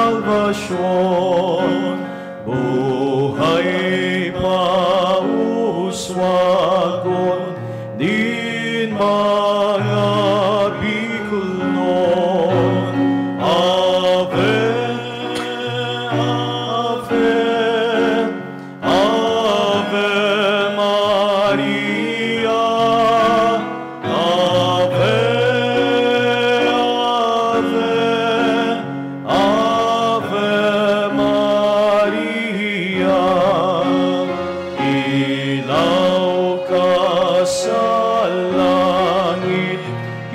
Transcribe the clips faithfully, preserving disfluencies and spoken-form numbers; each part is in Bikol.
salbasyon, buhay pauswagon nin mga Bicolnon. Ave, Ave, Ave Maria, Ave, Ave, Ave Maria. Ilaw ka sa langit,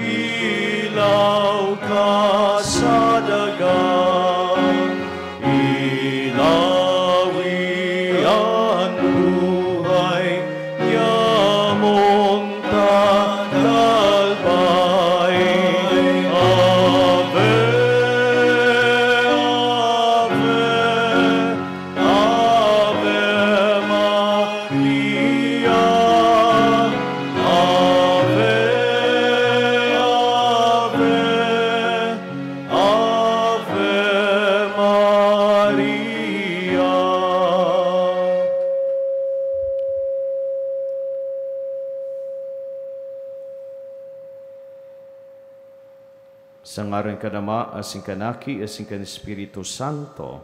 ilaw ka sa daga. Ilawi an buhay, yamong tagalbay. Ave, Ave, Ave Maria. Ave, Ave, Ave Maria. Sa ngaran kan Ama, asin kan Aki, asin kan Espiritu Santo.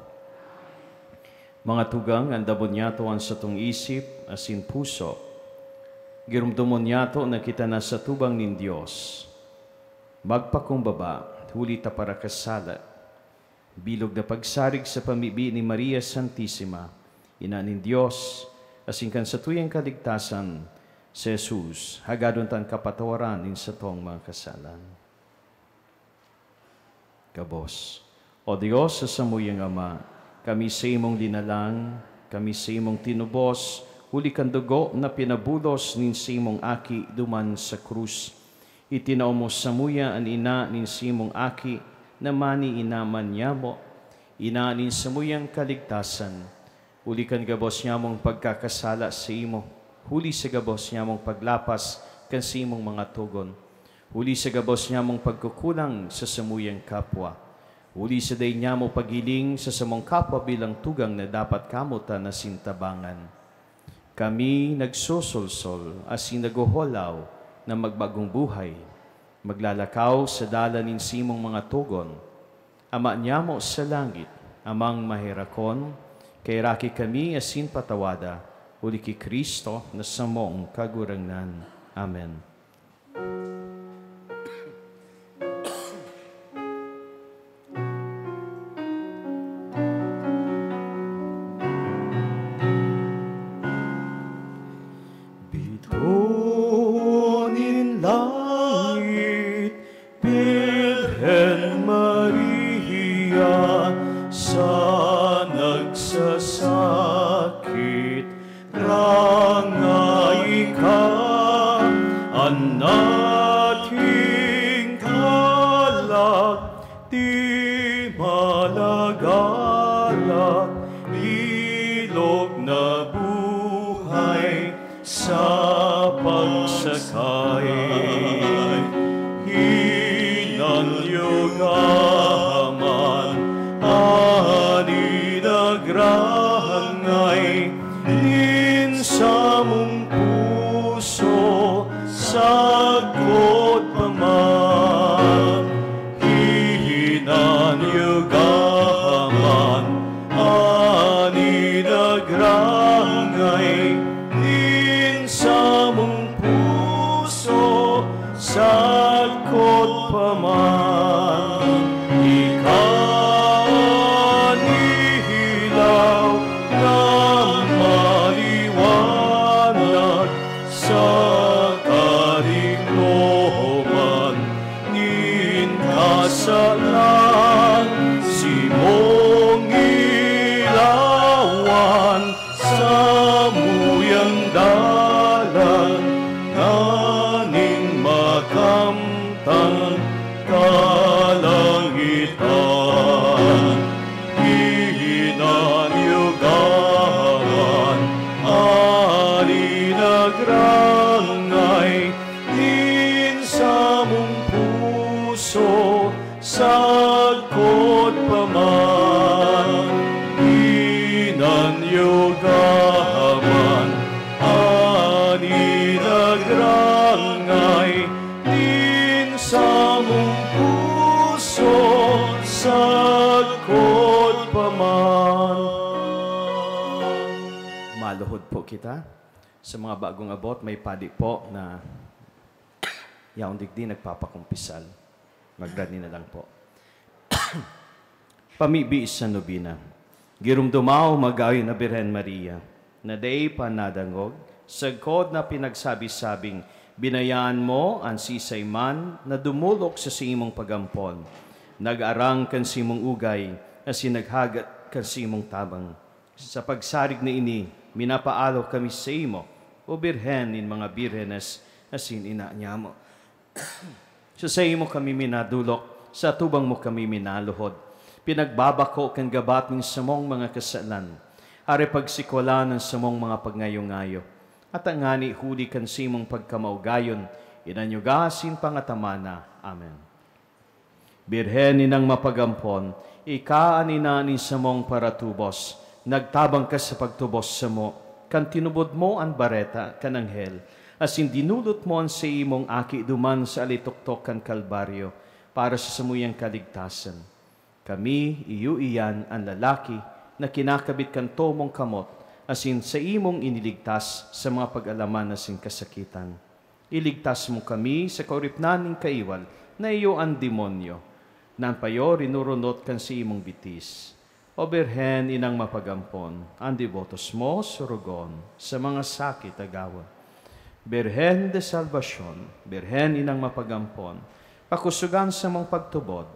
Mga tugang, andamon niyato an satong isip asin puso. Giromdomon niyato na kita nasa atubang nin Dios. Magpakumbaba, huli ta parakasala. Bilog na pagsarig sa pamibi ni Maria Santisima, Ina nin Dios, asin kan satuyang kaligtasan, si Jesus, hagadon ta an kapatawaran nin satong mga kasalan. Gabos. O Dios, sa samuyang Ama, kami sa imong linalang, kami sa imong tinubos, huli kan dugo na pinabulos nin sa imong Aki duman sa krus. Itinao mo samuya an ina nin sa imong Aki na maniinaman nyamo, ina nin samuyang kaligtasan. Huli kan gabos nyamong pagkakasala sa imo, huli sa gabos nyamong paglapas kan sa imong mga togon, huli sa gabos nyamong pagkukulang sa samuyang kapwa, huli sa dai nyamo paghiling sa samong kapwa bilang tugang na dapat kamo ta nasintabangan. Kami nagsosolsol asin naghoholaw na magbagong buhay. Maglalakaw sa dalan nin simong mga togon. Ama nyamo sa langit, Amang maherakon, kaheraki kami asin patawada, huli ki Cristo na samong Kagurangnan. Amen. Bitoon nin langit, Birhen Maria, sa nagsasakit, rangahi ka, an nating kalag, di malagalag, bilog na buhay sa pagsakay. Hinanyuga man an nagrangay nin samong puso, sagkod pa man. Hihinan niyo gaman an nagrangay nin samong puso, sagkod pa man. Ika an hilaw na maliwanag sa kadigloman nin kasalan, simong ilawan samuya Kod pa man. Maluhod po kita. Sa mga bagong abot, may padi po na yaon digdi nagpapakumpisal. Magrani na lang po. Pamibi sa nobena. Giromdoma, o mag-ayon na Birhen Maria, na dai pa nadangog, sagkod na pinagsabi-sabing, binayaan mo an sisay man na dumolok sa saimong pag-ampon. Nag-arang kan saimong ugay, asin naghagat kan saimong tabang. Sa pagsarig na ini, minapaalo kami saimo, O Birhen nin mga birhenes, asin ina niyamo. Sa saimo kami minadolok, sa atubang mo kami minaluhod. Pinagbabako kan gabat nin samong mga kasalan. Aray pagsikwalan an samong mga pagngayo-ngayo. At ngani huli kan saimong pagkamaugayon, inanyuga asin pangatamana. Amen. Birhen inang mapag-ampon, ika an ina nin samong paratubos, nagtabang ka sa pagtubos samo, kan tinubod mo an bareta kan anghel, asin dinulot mo an saimong aki duman sa alitoktok kan Kalbaryo para sa samuyang kaligtasan. Kami, iyo iyan an lalaki na kinakabit kan tomong kamot, asin saimong iniligtas sa mga pag-alaman asin kasakitan. Iligtas mo kami sa kaoripnan nin kaiwal na iyo an demonyo, na an payo rinurunot kan saimong bitis. O Birhen, inang mapag-ampon, an debotos mo surugon, sa mga sakit agawon. Birhen de Salvacion, Birhen inang mapag-ampon, pakusogan samong pagtubod,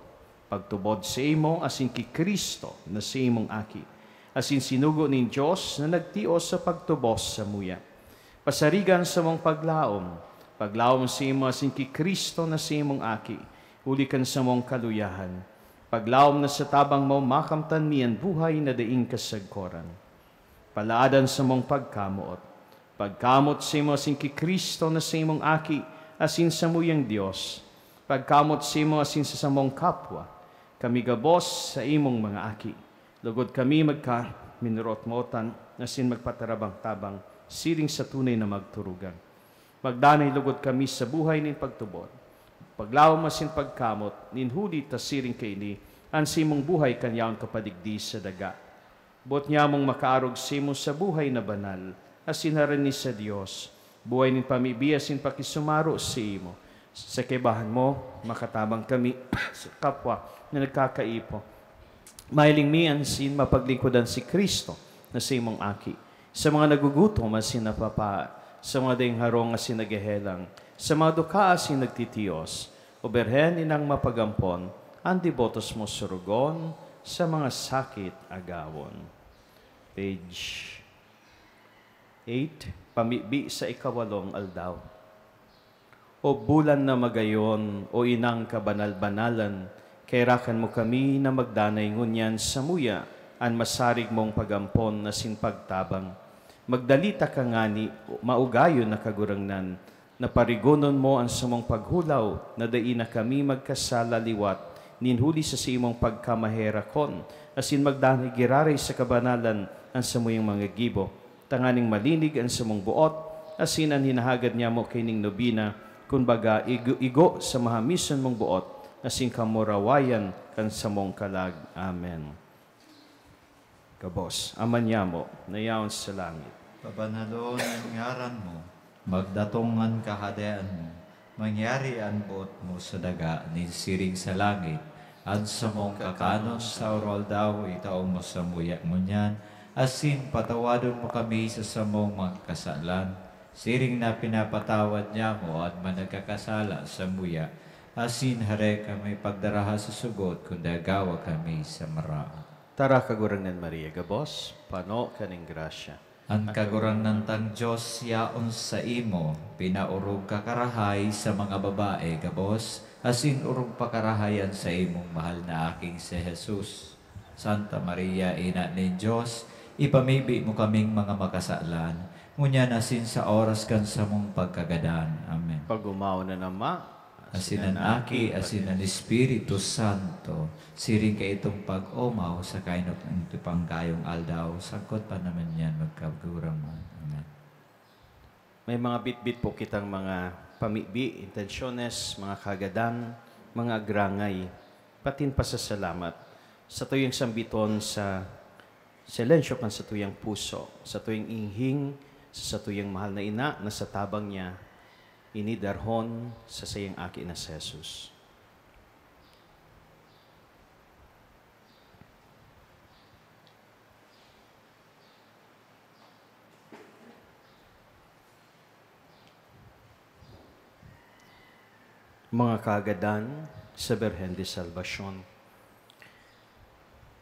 pagtubod saimo asin ki Cristo na saimong Aki, asin sinugo nin Dios na nagtios sa pagtubos samuya. Pasarigan samong paglaom, paglaom saimo asin ki Cristo na saimong Aki, huli kan samong kaluyahan. Paglaom na sa tabang mo makamtan mi an buhay na daing kasagkoran. Palaadan samong pagkamoot, pagkamoot saimo asin ki Cristo na saimong Aki, asin samuyang Dios, pagkamoot saimo asin sa samong kapwa, kami gabos saimong mga aki. Lugod kami magka-, minurot-motan asin magpatarabang-tabang siring sa tunay na magturugang. Magdanay lugod kami sa buhay nin pagtubod, paglaom asin pagkamot nin huli ta siring kaini an saimong buhay kan yaon ka pa digdi sa daga. Boot nyamong makaarog saimo sa buhay na banal asin harani sa Dios, buhay nin pamibi asin pakisumaro saimo, sa kaibahan mo, makatabang kami sa kapwa na nagkakaipo. Mahiling mi asin mapaglingkodan si Cristo na saimong Aki, sa mga nagugutom asin napapaha, sa mga daing harong asin naghehelang, sa mga duka asin nagtitios. O Birhen, inang mapag-ampon, an debotos mo surugon, sa mga sakit agawon. Page eight, pamibi sa ikawalong aldaw. O bulan na magayon, o inang kabanal-banalan, kairakan mo kami na magdanay ngunyan samuya an masarig mong pag-ampon asin pagtabang. Magdali taka ngani, maugayon na Kagurangnan, na parigonon mo an samong paghulaw na dai na kami magkasala liwat nin huli sa saimong pagkamaherakon, asin magdanay giraray sa kabanalan an samuyang mga gibo, tanganing malinig an samong boot, asin an hinahagad nyamo kaining nobena, kun baga, igo-igo sa mahamison mong boot, asin kamurawayan kan samong kalag. Amen. Gabos, Ama nyamo, na yaon sa langit. Pabanalon an ngaran mo. Magdatong an kahadean mo. Mangyari an boot mo sa daga nin siring sa langit. An samong kakanon sa aroaldaw, itao mo samuya ngunyan, asin patawadon mo kami sa samong mga kasalan, siring na pinapatawad nyamo an mga nagkakasala samuya, asin hare kami pagdaraha sa sugot, kundi agawa kami sa maraot. Tara, Kagurangnan Maria, gabos, pano ka nin grasya. An Kagurangnan tang Dios yaon saimo, pinaorog ka karahay sa mga babae gabos, asin orog pa karahay an saimong mahal na Aking si Jesus. Santa Maria, Ina nin Dios, ipamibi mo kaming mga makasalan, ngunyan asin sa oras kan samong pagkagadan. Amen. Pag-umaw na nama, Asin an Aki, asin an Espiritu Santo, siring kaitong pag-omaw sa kainot ng panggayong aldaw, sagkod pa naman yan magkagurang man. Amen. May mga bitbit po kitang mga pamibi, intensyones, mga kagadan, mga agrangay, patin pasasalamat. Satuyang sambiton sa silensyo kan satuyang puso, satuyang inghing sa satuyang mahal na ina na sa tabang niya, ini darhon sa saiyang aki na si Jesus. Mga kaagadan sa Birhen de Salvacion.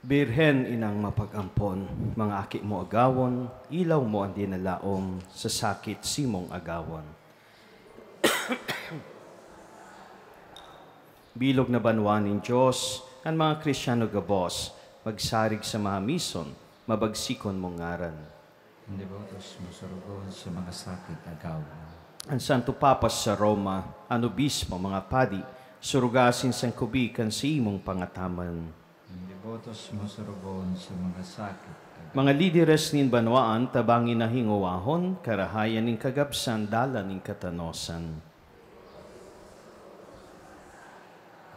Birhen, inang mapag-ampon, mga aki mo agawon, ilaw mo an dinalaom, sa sakit simong agawon. Bilog na banwa nin Dios, an mga Kristiyano gabos, magsarig sa mahamison, mabagsikon mong ngaran. Ang debotos mo surugon sa mga sakit, agaw. Ang Santo Papa sa Roma, an obispo, mga padi, suruga asin sangkubi kan siimong pangataman. Ang debotos mo surugon sa mga sakit, agaw. Mga lideres nin banwaan, tabangi na hingowahon, karahayan nin kagabsan, dalan nin katanosan.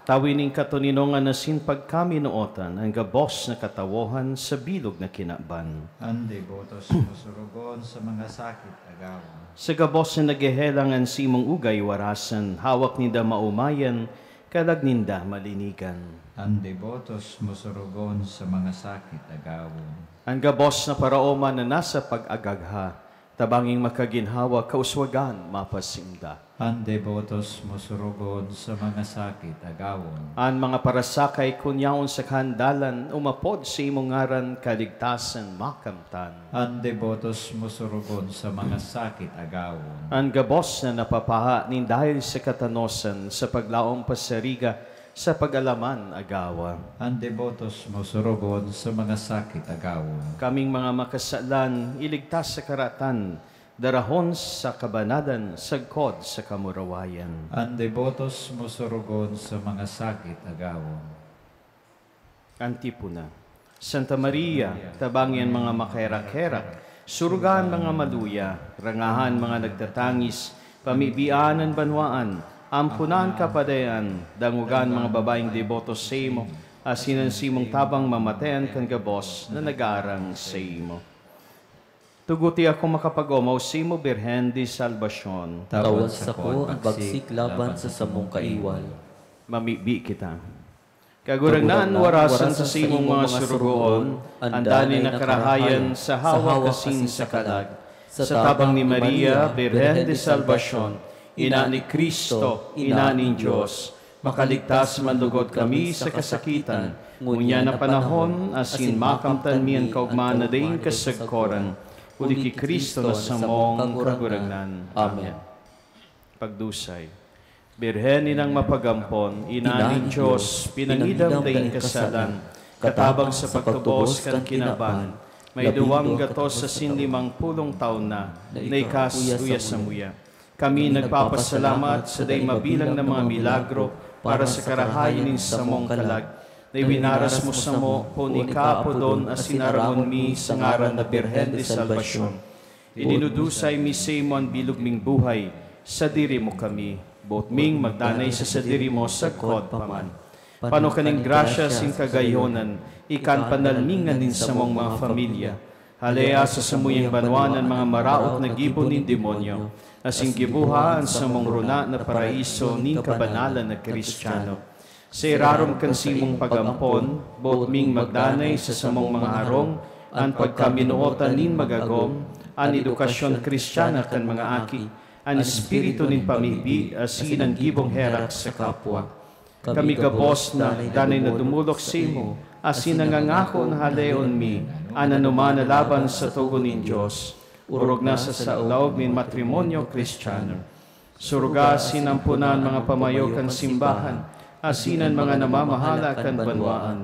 Tawi nin katoninongan asin pagkaminootan an gabos na katawohan sa bilog na kinaban. An debotos mo surugon sa mga sakit, agaw. Sa gabos na naghehelang an simong ugay warasan, hawak ninda maomayan, kalag ninda malinigan. An debotos mo surugon sa mga sakit, agaw. An gabos na paraoma na nasa pag-agagha, tabanging makaginhawa kauswagan mapasinda. An debotos mo surugon sa mga sakit, agawon. An mga parasakay kun yaon sa kahandalan, umapod sa imong ngaran, kaligtasan makamtan. An debotos mo surugon sa mga sakit, agawon. An gabos na napapaha nin dahil sa katanosan, sa paglaom pasariga, sa pag-alaman, agawa. An debotos mo surugon sa mga sakit, agawon. Kaming mga makasalan, iligtas sa karatan, darahon sa kabanalan, sagkod sa kamurawayan. An debotos mo surugon sa mga sakit, agawon. Antipona. Santa Maria, tabangi an mga makaherak-herak, suruga an mga maluya, rangaha an mga nagtatangis, pamibian an banwaan, ampona an kapadayan, dangoga an mga babaeng deboto saimo, asin an simong tabang mamatayan kan gabos na nag-aarang saimo. Tuguti ako makapag-omaw saimo, Birhen de Salvacion. Tawad sako an bagsik laban sa samong kaiwal. Mamibi kita. Kagurangnan, warasan sa saimong mga surugoon an danay na karahayan sa hawak asin sa kalag. Sa tabang ni Maria, Birhen de Salvacion, ina ni Cristo, ina nin Dios, makaligtas man lugod kami sa kasakitan, ngunyan na panahon, asin makamtan mi an kaogmahan na daing kasagkoran, huli ki Cristo na samong Kagurangnan. Amen. Pagdusay. Birhen, inang mapag-ampon, ina nin Dios, pinangidam daing kasalan, katabang sa pagtubos kan kinaban, may duwang gatos asin limang pulong taon na, na ika uya samuya. Kami nagpapasalamat sa dai mabilang na mga milagro para sa karahayan nin samong kalag, na iwinaras mo samo poon ika apodon asin aramon mi sa ngaran na Birhen de Salvacion. Idinudusay mi saimo an bilog ming buhay, sadiri mo kami, boot ming magdanay sa sadiri mo sagkod pa man. Pano ka nin grasya asin kagaihonan, ika an panalmingan nin samong mga pamilya. Halea sa samuyang banwa an mga maraot na gibo nin demonyo, asin giboha an samong rona na paraiso nin kabanalan na Kristiyano. Sa irarom kan saimong pag-ampon, boot ming magdanay sa samong mga harong an pagkaminootan nin magagom, an edukasyon Kristiyana kan mga aki, an espiritu nin pamibi asin an gibong herak sa kapwa. Kami gabos na danay na dumolok saimo, asin nangangako na haleon mi an anoman na laban sa togon nin Dios, orog na sa, sa laog nin matrimonyo Kristiyano. Suruga asin ampona an mga pamayo kan simbahan, asin an mga namamahala kan banwaan.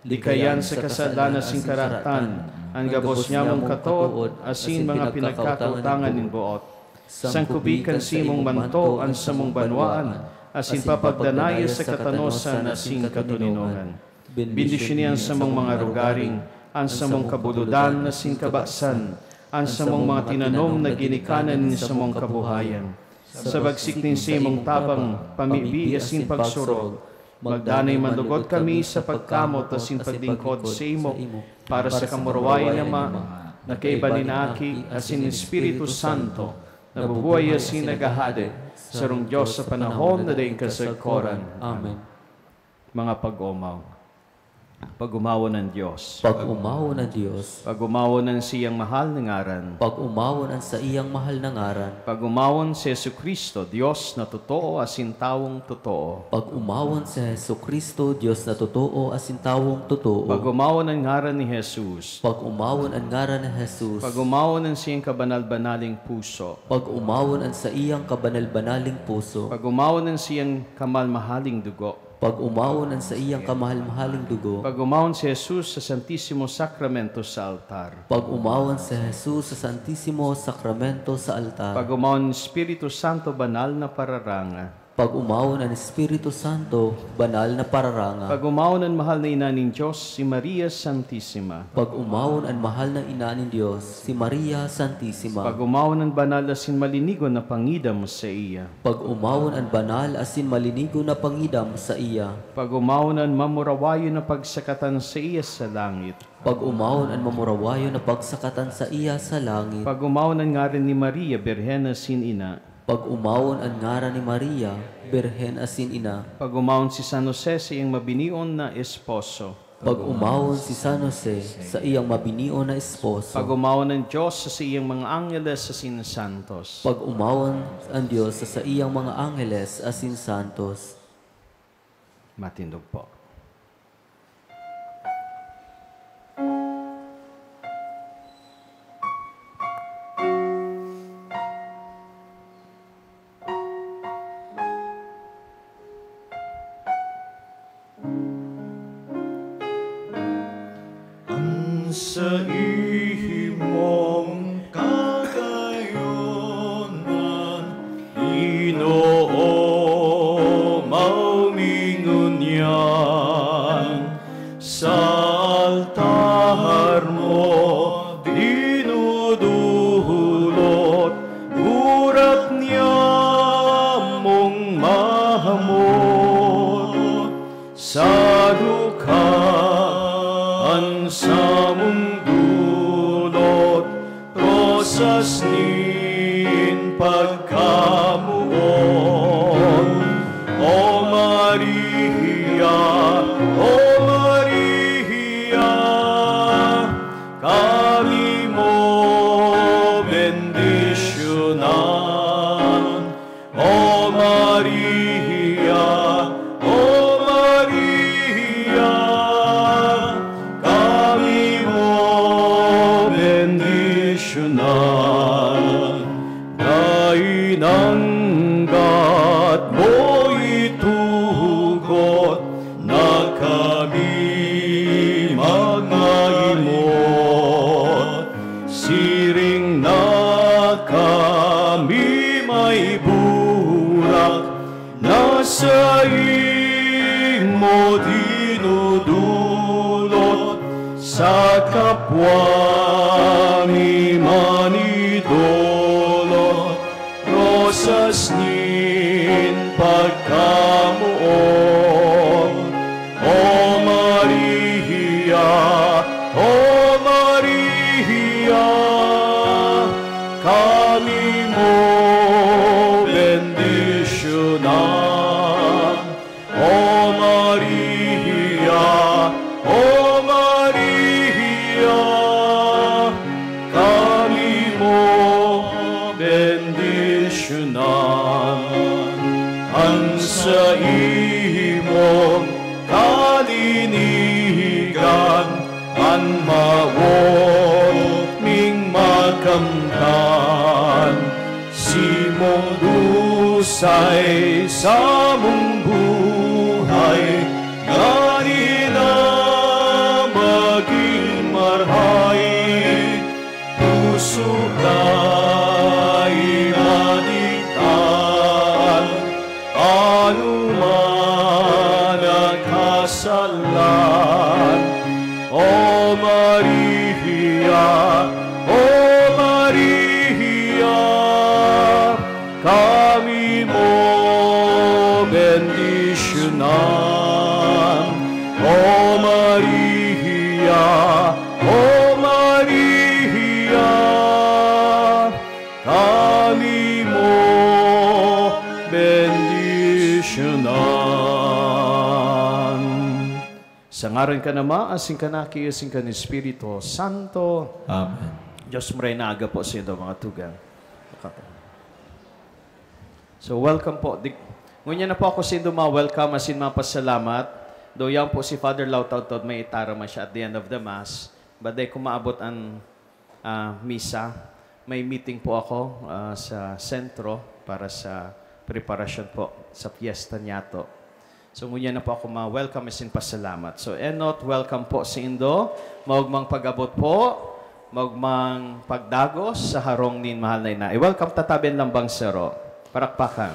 Likayan sa kasalan asin karatan an gabos nyamong katood asin mga pinagkakautangan nin boot. Sangkubi kan saimong manto an samong banwaan, asin papagdanaya sa katanosan asin katoninongan. Bendisyoni an samong mga rugaring, an samong kabulodan asin kabasan, an samong mga tinanom na ginikanan nin samong kabuhayan. Sa bagsik nin saimong tabang, pamibi asin pagsurog, Magdanay mandugot kami sa pagkamot asin paglingkod saimo, para sa kamurawayan na ma-, na kaiba nin Aki asin Espiritu Santo, nabubuhay asin naghahade, sarong Dios sa panahon na daing kasagkoran. Amen. Mga pag-omaw. Pag-omawon an Dios. Pag-omawon an Dios. Pag-omawon an siyang mahal na ngaran. Pag-omawon an saiyang mahal na ngaran. Pag-omawon si Jesu-Cristo, Dios na totoo asin tawong totoo. Pag-omawon si Jesu-Cristo, Dios na totoo asin tawong totoo. Pag-omawon an ngaran ni Jesus. Pag-omawon an ngaran ni Jesus. Pag-omawon an siyang kabanal-banaling puso. Pag-omawon an saiyang kabanal-banaling puso. Pag-omawon an siyang kamalmahaling dugo. Pag-omawon an saiyang kamahal-mahaling dugo. Pag-omawon si Jesus sa Santisimo Sakramento sa altar. Pag-omawon si Jesus sa Santisimo Sakramento sa altar. Pag-omawon an Espiritu Santo, banal na pararanga. Pag-omawon an Espiritu Santo, banal na pararanga. Pag-omawon an mahal na ina nin Dios, si Maria Santisima. Pag-omawon an mahal na ina nin Dios, si Maria Santisima. Pag-omawon an banal asin malinigon na pangidam saiya. Pag-omawon an banal asin malinigon na pangidam saiya. Pag-omawon an mamurawayon na pagsakatan saiya sa langit. Pag-omawon an mamurawayon na pagsakatan saiya sa langit. Pag-omawon an ngaran ni Maria, Birhen asin Ina. Pag-omawon an ngaran ni Maria, Birhen asin Ina. Pag-omawon si San Jose, saiyang mabinion na esposo. Pag-omawon si San Jose, saiyang mabinion na esposo. Pag-omawon an Dios sa saiyang mga angeles asin santos. Pag-omawon an Dios sa saiyang mga angeles asin santos. Matindog po. An saimong kagayonan, Ginoo, maw mi ngunyan sa altar mo dinudulot, urat niamong mahamot. Sa dukha an samong dulot, rosas nin pagkamoot. O Maria, O Maria, kami mo bendisyonan. O Maria, O Maria, kami mo bendisyonan. Dai nanggad mo itugot na kami magmaimot. Siring na kami may burak na saimo dinudulot, sa kapwa mi manidolot, rosas nin pagkamoot. O Maria, O Maria, kami mo bendisyonan. O Maria, O Maria, kami mo bendisyonan. An saimong kalinigan, an mawot ming makamtan, simong dusay samong buhay, ngani na magin marahay. Pusog na imadigtaan, anoman na kasalan. O Maria, O Maria, kami mo Sa ngaran kan Ama, asin kan Aki, asin kan Espiritu Santo. Amen. Diyos maray na aga po sa inyo, mga tugang. So, welcome po. Di, ngunyan na po ako sa inyo, mga welcome, asin mga pasalamat. Though yan po si Father Lau Taudtaud, may itara man siya at the end of the Mass. But di ko maabot ang ah, misa, may meeting po ako, ah, sa sentro para sa preparasyon po sa fiesta niyato. So, ngunyan na po ako ma-welcome asin pasalamat. So, enot, welcome po sa indo. Maogmang pag-abot po, maogmang pagdagos sa harong nin mahal na ina. I-welcome ta tabi an lambang saro. Parakpakan.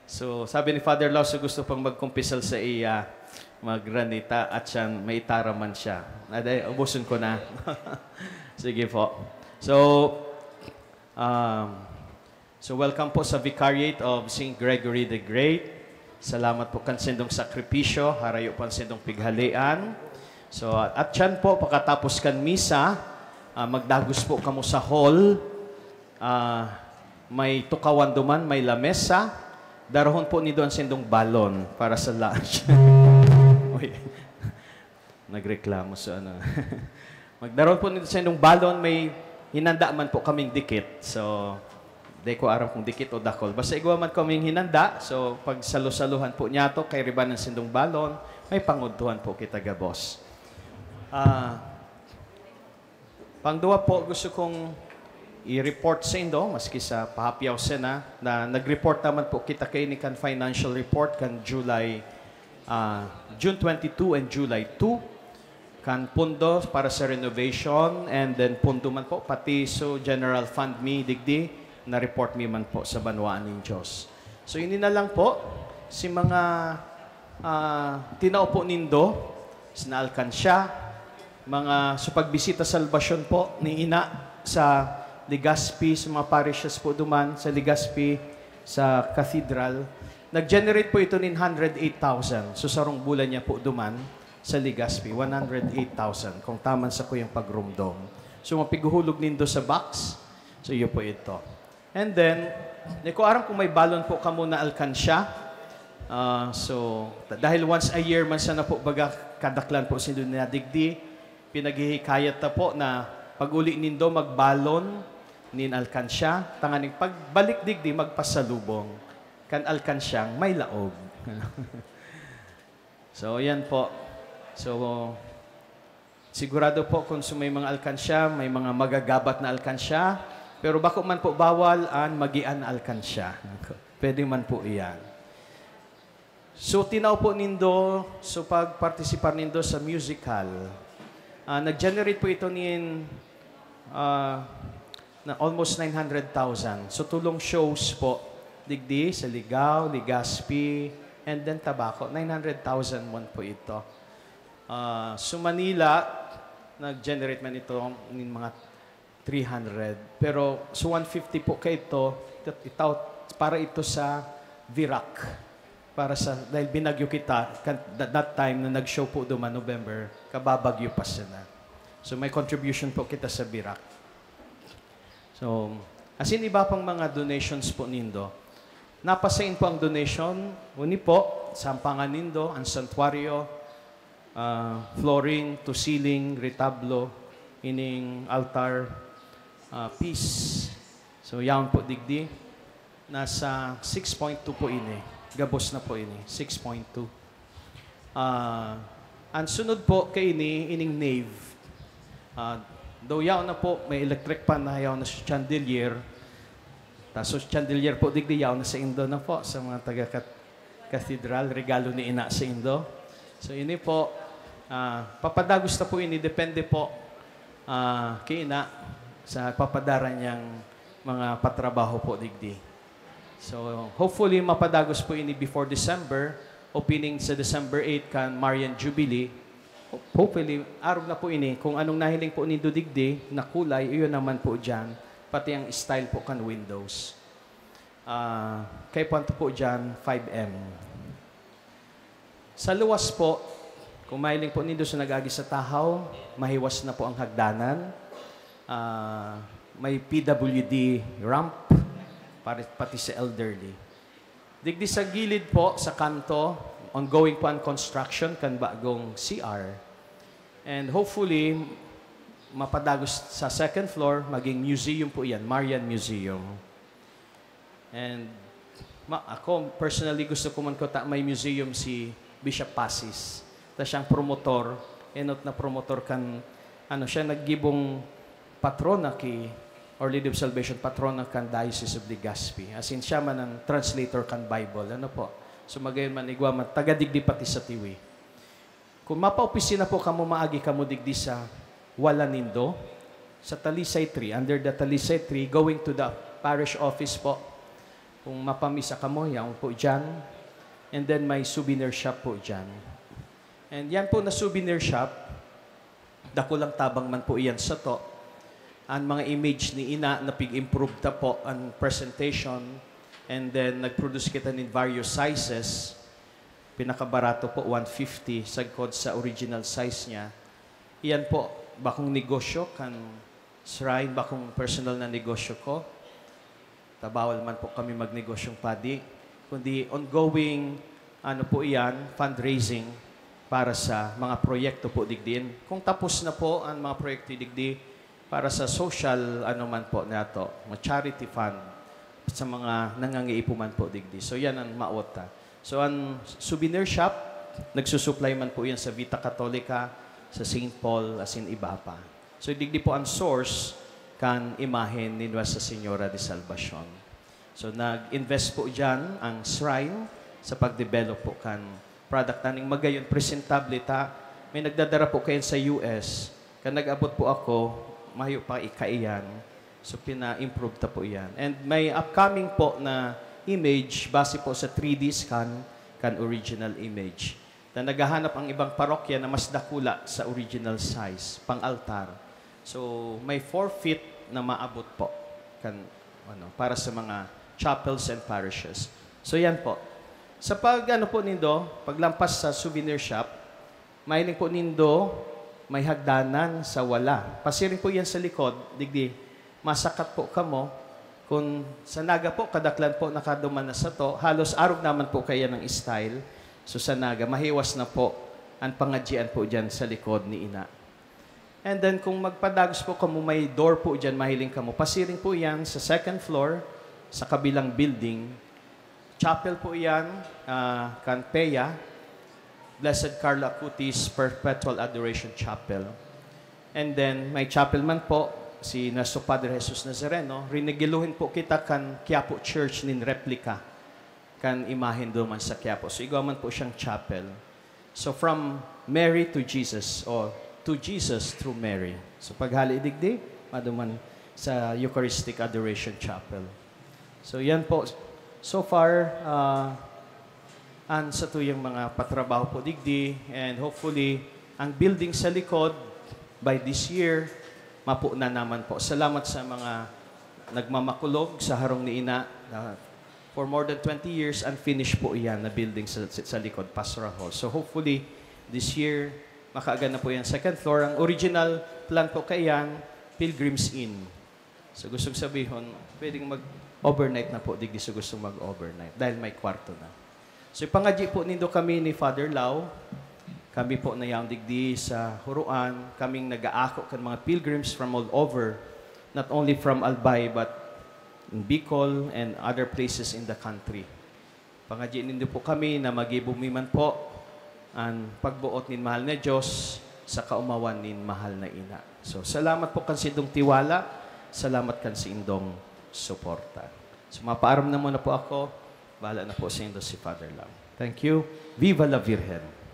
So, sabi ni Father Lau, so gusto pang magkumpisal sa iya, magranita at siyan, may itara man siya. Aday, ubuson ko na. Sige po. So, um, so welcome po sa Vicariate of Saint Gregory the Great. Salamat po kan sindong sakripisyo, harayo po ang sindong pighalean. So, at, at siyan po, pakatapos kan misa, ah, magdagos po kamo sa hall. Ah, may tukawan duman, may lamesa. Darahon po nindo an sindong balon para sa lunch. Uy, nagreklamo sa ano. Magdarahon po nindo sindong balon, may hinanda man po kaming dikit. So, di ko aram kung dikit o dakol. Basta igwa man kaming hinanda. So, pag salo-saluhan po niyato, kay riban ng sindong balon, may pangudtuhan po kita gabos. Ah, Pangduwa po, gusto kong i-report sa indo, maski sa pahapyaw sana, na nag-report naman po kita kaini kan financial report kan July, ah, June twenty-two and July two, kan pondo para sa renovation, and then pondo man po, pati so general fund mi digdi, na-report mi man po sa banwaan nin Diyos. So, ini na lang po, si mga, ah, tinao po nindo, sinaalkansya, mga sa pagbisita salbasyon po ni Ina sa Legazpi, sa mga parishes po duman, sa Legazpi, sa Cathedral. Nag-generate po ito nin hundred eight thousand. So, sarong bulan niya po duman sa Legazpi, one hundred eight thousand, kung taman sa kuyang pagrumdom. So, mapighuhulog nindo sa box. So, iyo po ito. And then, di ko aram kung may balon po kamo na alkansya. Ah, so, ta-, dahil once a year man sana po, baga, kadaklan po sindo na digdi, pinaghihikayat ta po na pag-uli nindo, magbalon nin alkansya, tanganing pagbalik digdi, magpasalubong kan alkansyang may laog. So, yan po. So, sigurado po kung su-, may mga alkansya, may mga magagabat na alkansya, pero bako man po bawal an magian na alkansya. Pwede man po iyan. So, tinao po nindo, so pag-partisipar nindo sa musical, ah, nag-generate po ito nin, ah, na almost nine hundred thousand. So, tulong shows po, digdi sa Ligao, Legazpi, and then Tabaco. Nine hundred thousand won po ito. Ah, so, Manila, nag-generate man ito nin mga three hundred. Pero sa one fifty po kaito, ito, ito, para ito sa Virac. Para sa, dahil binagyo kita, kan, that, that time na nag-show po duman, November, kababagyo pa sana. So, may contribution po kita sa Virac. So, asin iba pang mga donations po nindo. Napasain po ang donation, uni po, sampangan nindo, ang santuaryo, ah, flooring to ceiling, retablo, ining altar, ah, piece. So, yaon po digdi. Nasa six point two po ini. Gabos na po ini, six point two. Ah, ang sunod po kaini, ining nave. Ah, though yaon na po, may electric fan na, yaon na sa chandelier. Ta, so, chandelier po digdi, yaon na sa indo na po, sa mga taga Cat-, Cathedral, regalo ni Ina sa indo. So, ini po, ah, papadagos na po ini, depende po, ah, kay Ina sa papadara niyang mga patrabaho po digdi. So, hopefully, mapadagos po ini before December, opening sa December eight kan Marian Jubilee. Ho-, hopefully, arog na po ini. Kung anong nahiling po nindo digdi na kulay, iyon naman po diyan, pati ang style po kan windows. Ah, kay puwanto po diyan, five M. Sa luwas po, kung mahiling po nindo sa nag-agi sa Tahaw, mahiwas na po ang hagdanan. Ah, may P W D ramp. pare-, pati sa elderly. Digdi sa gilid po, sa kanto, ongoing po ang construction kan bagong C R. And hopefully, mapadagos sa second floor, maging museum po yan, Marian Museum. And ma-, ako, personally, gusto ko man ko ta may museum si Bishop Pacis. Ta siyang promotor, enot na promotor kan, ano, siya naggibong patrona ki Our Lady of Salvation, patrona kan Diocese of Legazpi. As in, siya man ang translator kan Bible. Ano po? So, magayon man, igwa man, taga digdi pati sa Tiwi. Kung mapaopisina po kamo, maagi kamo digdi sa wala nindo, sa Talisay Tree, under the Talisay Tree, going to the parish office po. Kung mapamisa kamo, yaon po dyan. And then may souvenir shop po dyan. And yan po na souvenir shop, dakulang tabang man po iyan sato. Ang mga image ni Ina na pig-improve ta po ang presentation. And then nag-produce kita nin various sizes. Pinakabarato po, one fifty, sagkod sa original size niya. Iyan po, bakong negosyo kan shrine, bakong personal na negosyo ko. Ta bawal man po kami magnegosyong padi, kundi ongoing, ano po iyan, fundraising para sa mga proyekto po digdi. Kung tapos na po ang mga proyekto digdi, para sa social, ano man po nato, mga charity fund, sa mga nangangaipo man po digdi. So, yan ang maot ta. So, ang souvenir shop, nagsusupply man po yan sa Vita Catholica, sa Saint Paul, asin iba pa. So, digdi po ang source kan imahen ni Nuestra Señora de Salvacion. So, nag-invest po dyan ang shrine sa pag-develop po kan product naning magayon, presentable ta. May nagdadara po kayan sa U S. Kan nag-abot po ako, mayo pa i-, kaiyan. So, pina-improve ta po iyan. And may upcoming po na image base po sa three D scan kan original image. Na naghahanap ang ibang parokya na mas dakula sa original size, pang-altar. So, may four feet na maabot po kan, ano, para sa mga chapels and parishes. So, yan po. Sa pag, ano po nindo, paglampas sa souvenir shop, mahiling po nindo, may hagdanan sa wala. Pasiring po yan sa likod, digdi, masakat po kamo. Kung sa Naga po, kadaklan po nakaduman na sato, halos arog naman po kaya ng style. So, sa Naga, mahiwas na po ang pangadyian po dyan sa likod ni Ina. And then, kung magpadagos po kamo, may door po dyan, mahiling kamo. Pasiring po yan sa second floor, sa kabilang building. Chapel po iyan, ah, kan P E A, Blessed Carlo Acutis Perpetual Adoration Chapel. And then, may chapel man po, si Nuestro Padre Jesus Nazareno, rinigiluhin po kita kan Quiapo Church nin replika, kan imahen duman sa Quiapo. So, igwa man po siyang chapel. So, from Mary to Jesus, or to Jesus through Mary. So, paghali digdi, maduman sa Eucharistic Adoration Chapel. So, yan po. So far, ah, an satuyang mga patrabaho po digdi, and hopefully, ang building sa likod, by this year, mapo na naman po. Salamat sa mga nagmamakulog sa harong ni Ina. Ah, for more than twenty years, unfinished po iyan na building sa, sa, sa likod, Pastoral Hall. So hopefully, this year, makaaga na po yan second floor. Ang original plan po kaiyan, Pilgrim's Inn. So, gustong sabihon, pwedeng mag-overnight na po, digdi sa gustong mag-overnight, dahil may kwarto na. So, ipangadyi po nindo kami ni Father Lau. Kami po na yaon digdi sa Huroan, kaming nag-aako kan mga pilgrims from all over, not only from Albay, but in Bicol and other places in the country. Pangadyi nindo po kami na magibo mi man po an pagboot nin mahal na Dios sa kaomawan nin mahal na Ina. So, salamat po kan sindong tiwala, salamat kan sindong suporta. So, mapaaram na muna po ako. Bahala na po saindo si Father Lam. Thank you. Viva la Virgen!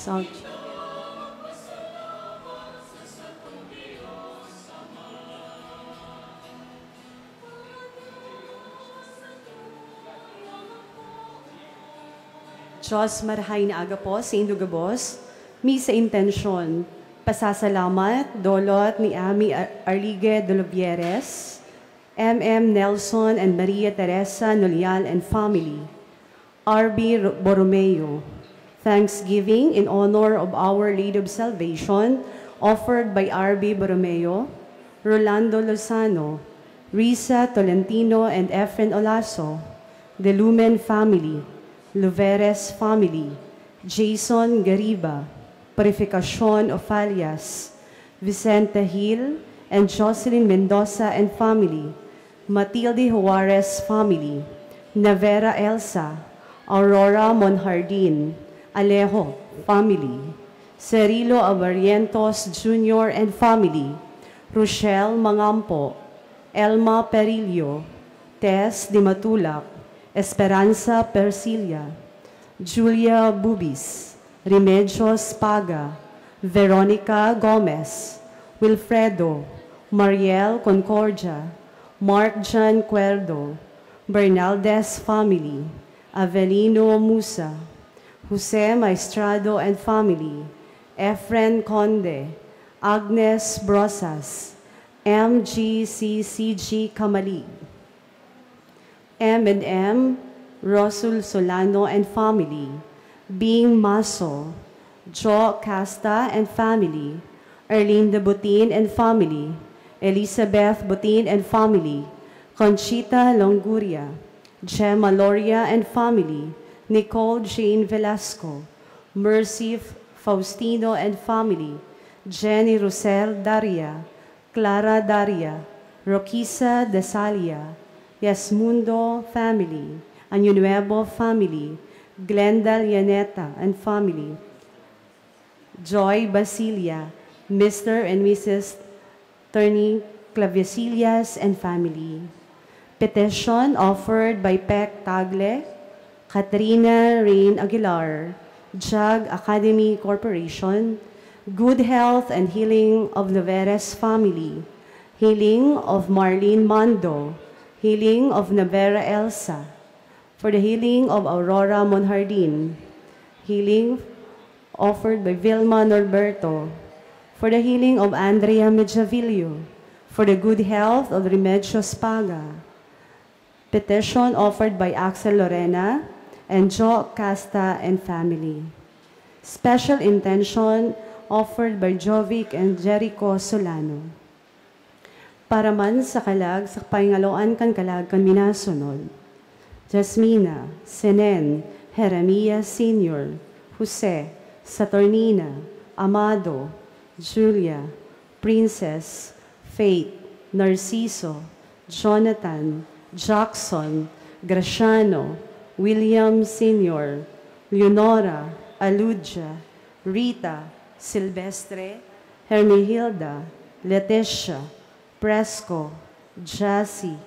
Sound. Diyos, marahay na aga po sa indo gabos. Misa intensyon, pasasalamat, dolot ni Ami Ar-, Arligue de Lovieres, M M Nelson and Maria Teresa Nolial and family, R B Ro-, Borromeo. Thanksgiving in honor of Our Lady of Salvation, offered by R B Borromeo, Rolando Lozano, Risa Tolentino and Efren Olaso, the Lumen family, Luveres family, Jason Gariba, Purificacion Ofalias, Vicente Hill and Jocelyn Mendoza and family, Matilde Juarez family, Navera Elsa, Aurora Monjardin, Alejo family, Cirilo Abarrientos Junior and family, Rochelle Mangampo, Elma Perillo, Tess Di Matulak, Esperanza Persilia, Julia Bubis, Remedios Paga, Veronica Gomez, Wilfredo, Mariel Concordia, Mark John Cuerdo, Bernaldez family, Avelino Musa, Jose Maestrado and family, Efren Conde, Agnes Brosas, M G C C G Kamalig, M and M Rosul Solano and family, Bing Maso, Jo Casta and family, Erlinda Butin and family, Elizabeth Butin and family, Conchita Longoria, Gemma Loria and family, Nicole Jane Velasco, Mercy F-, Faustino and family, Jenny Rosel Daria, Clara Daria, Roquisa Desalia, Yasmundo family, Año Nuevo family, Glenda Llaneta and family, Joy Basilia, Mister and Missus Tony Clavesillas and family. Petition offered by Pec Tagle, Katrina Rain Aguilar, Jag Academy Corporation, good health and healing of Naveres family, healing of Marlene Mando, healing of Navera Elsa, for the healing of Aurora Monjardin, healing offered by Vilma Norberto, for the healing of Andrea Mejavillo, for the good health of Remedios Paga, petition offered by Axel Lorena and Jo Casta and family. Special intention offered by Jovic and Jericho Solano. Para man sa kalag sa pahingaloan kan kalag kan minasunod, Jasmina, Senen, Jeremias Senior, Jose, Saturnina, Amado, Julia, Princess, Faith, Narciso, Jonathan, Jackson, Graciano, William Senior, Leonora, Aludia, Rita, Silvestre, Hermihilda, Leticia, Presco, Jassy,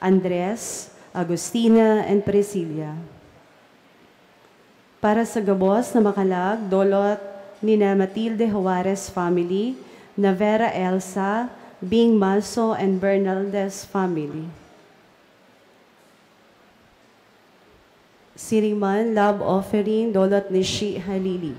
Andres, Agustina, and Priscilla. Para sa gabos na makalag, dolot ni na Matilde Juarez family, Navera Elsa, Bing Maso, and Bernaldez family. Siring man, love offering, dolot ni Shi Halili.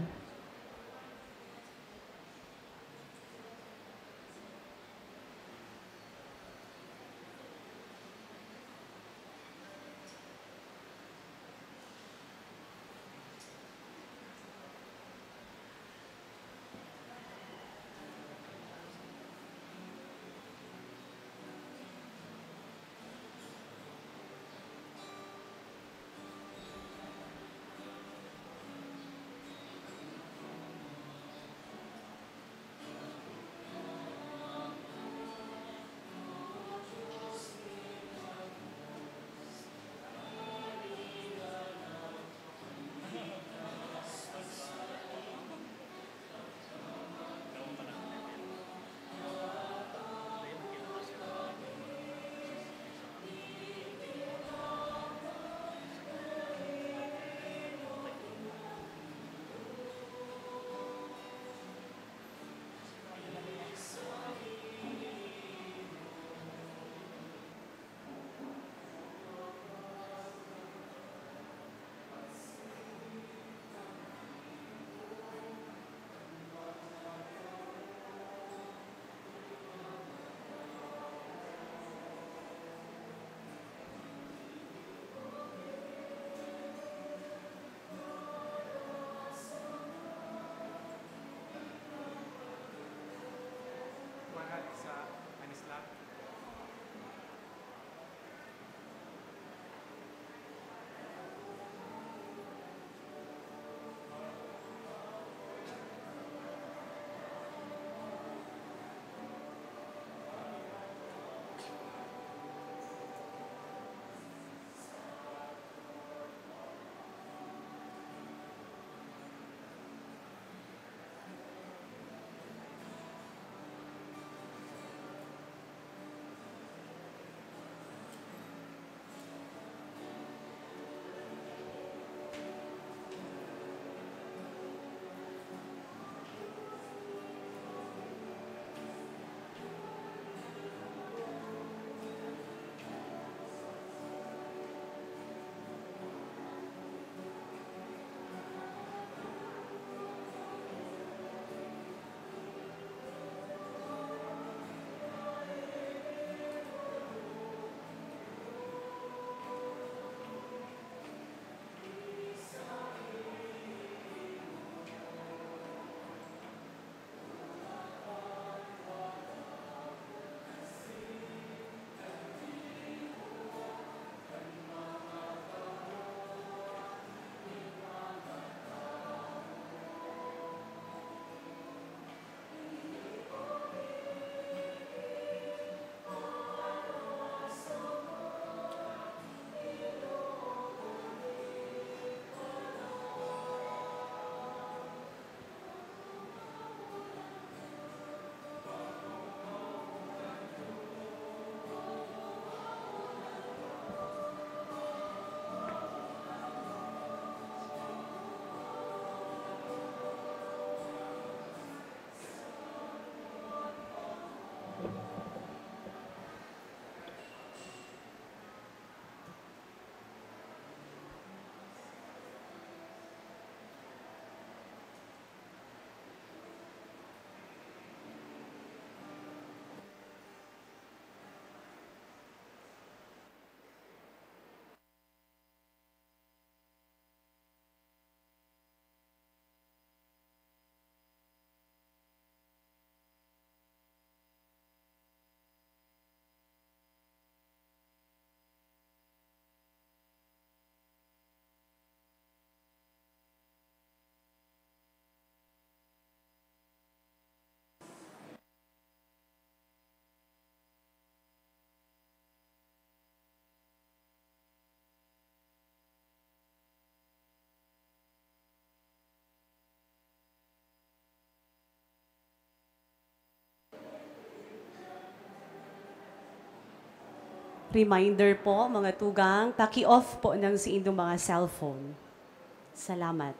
Reminder po, mga tugang, paki-off po ng si indong mga cellphone. Salamat.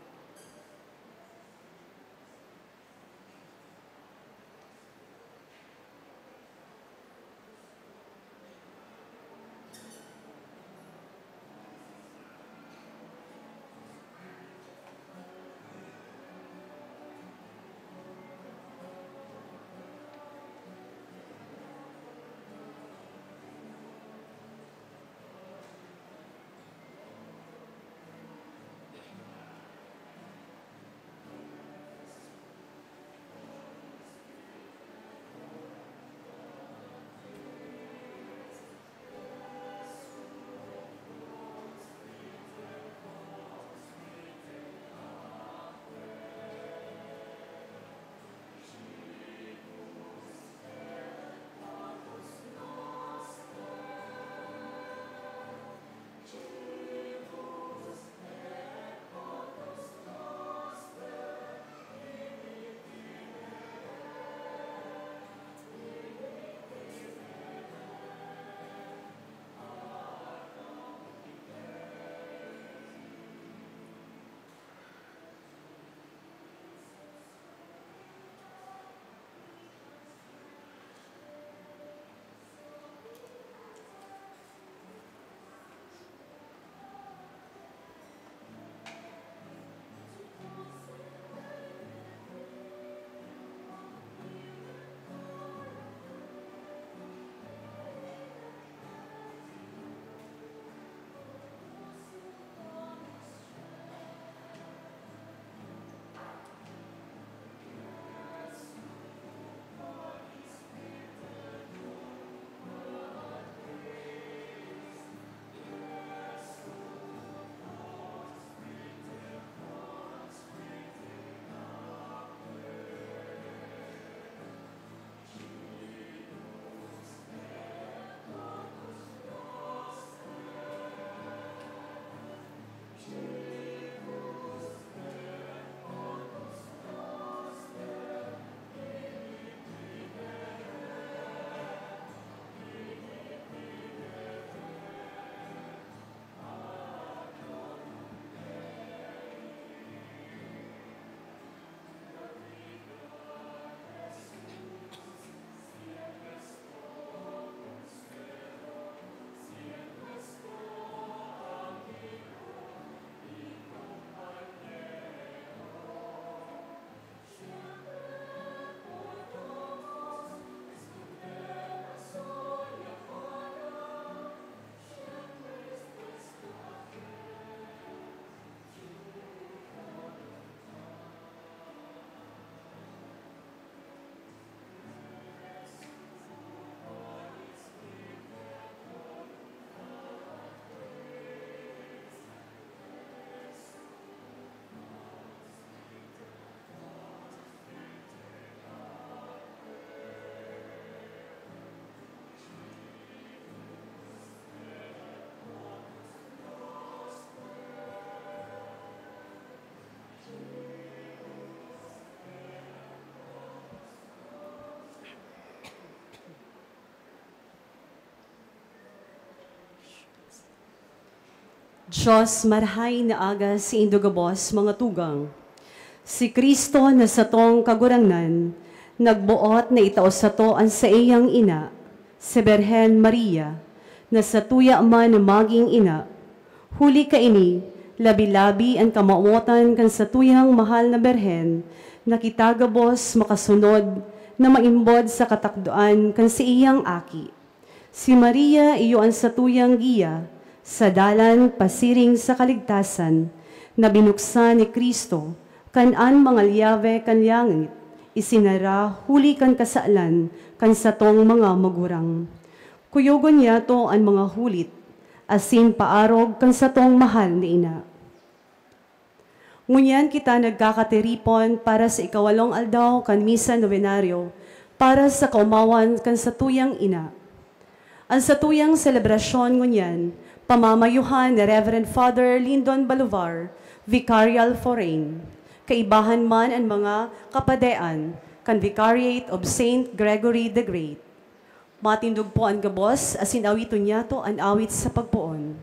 Dios, marahay na aga saindo gabos, mga tugang. Si Cristo na satong Kagurangnan, nagboot na itao sato an saiyang ina, si Birhen Maria, na satuya man na magin ina. Huli kaini, labi-labi an kamawotan kan satuyang mahal na Birhen, na kita gabos makasunod na maimbod sa katakdoan kan saiyang Aki. Si Maria iyo an satuyang giya sa dalan pasiring sa kaligtasan na binuksan ni Cristo, kan an mga lyabe kan langit isinara huli kan kasalan kan satong mga magurang. Kuyogon niyato an mga hulit asin paarog kan satong mahal na ina. Ngunyan kita nagkakatiripon para sa ikawalong aldaw kan Misa Novenario para sa kaomawan kan satuyang ina. An satuyang selebrasyon ngunyan pamamayuhan ni Reverend Father Lyndon Balivar, Vicarial Forain. Kaibahan man an mga kapadean kan Vicariate of Saint Gregory the Great. Matindog po an gabos asin awiton niyato an awit sa pagpoon.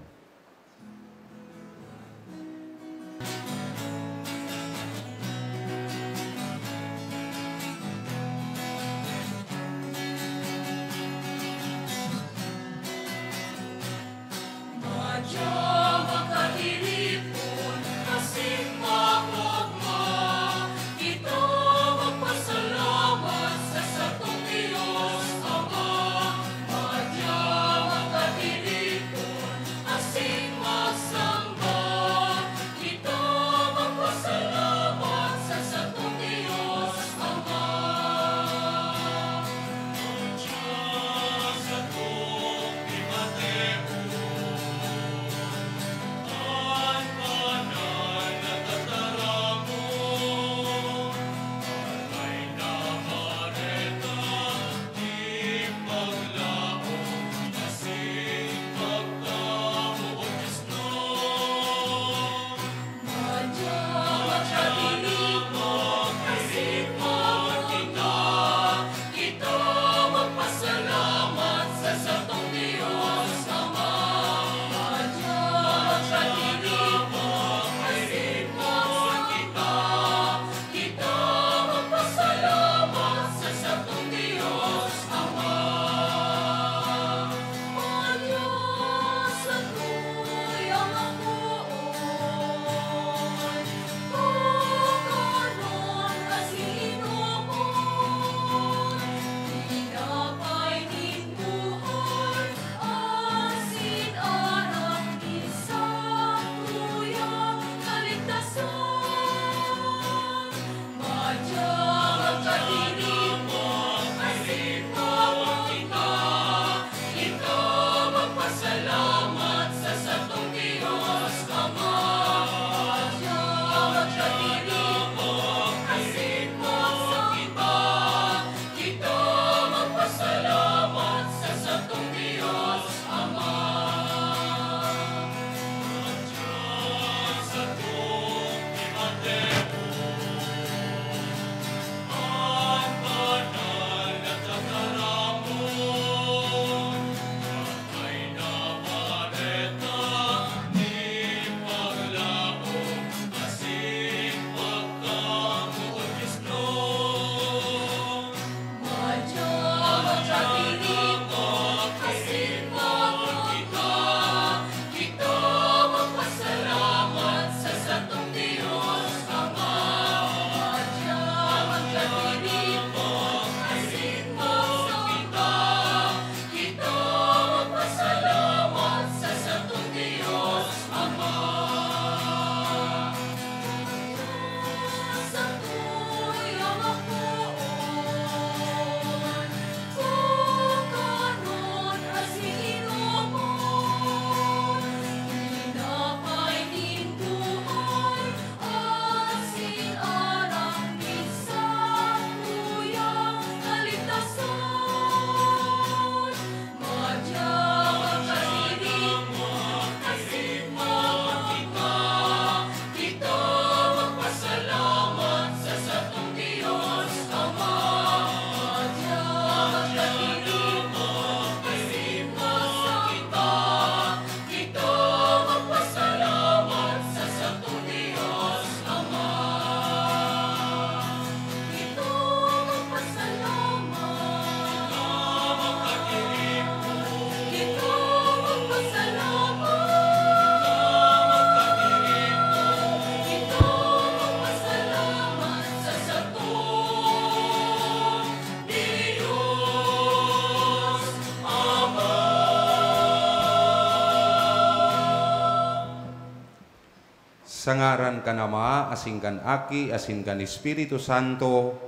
Sa ngaran kan Ama, asin kan Aki, asin kan Espiritu Santo.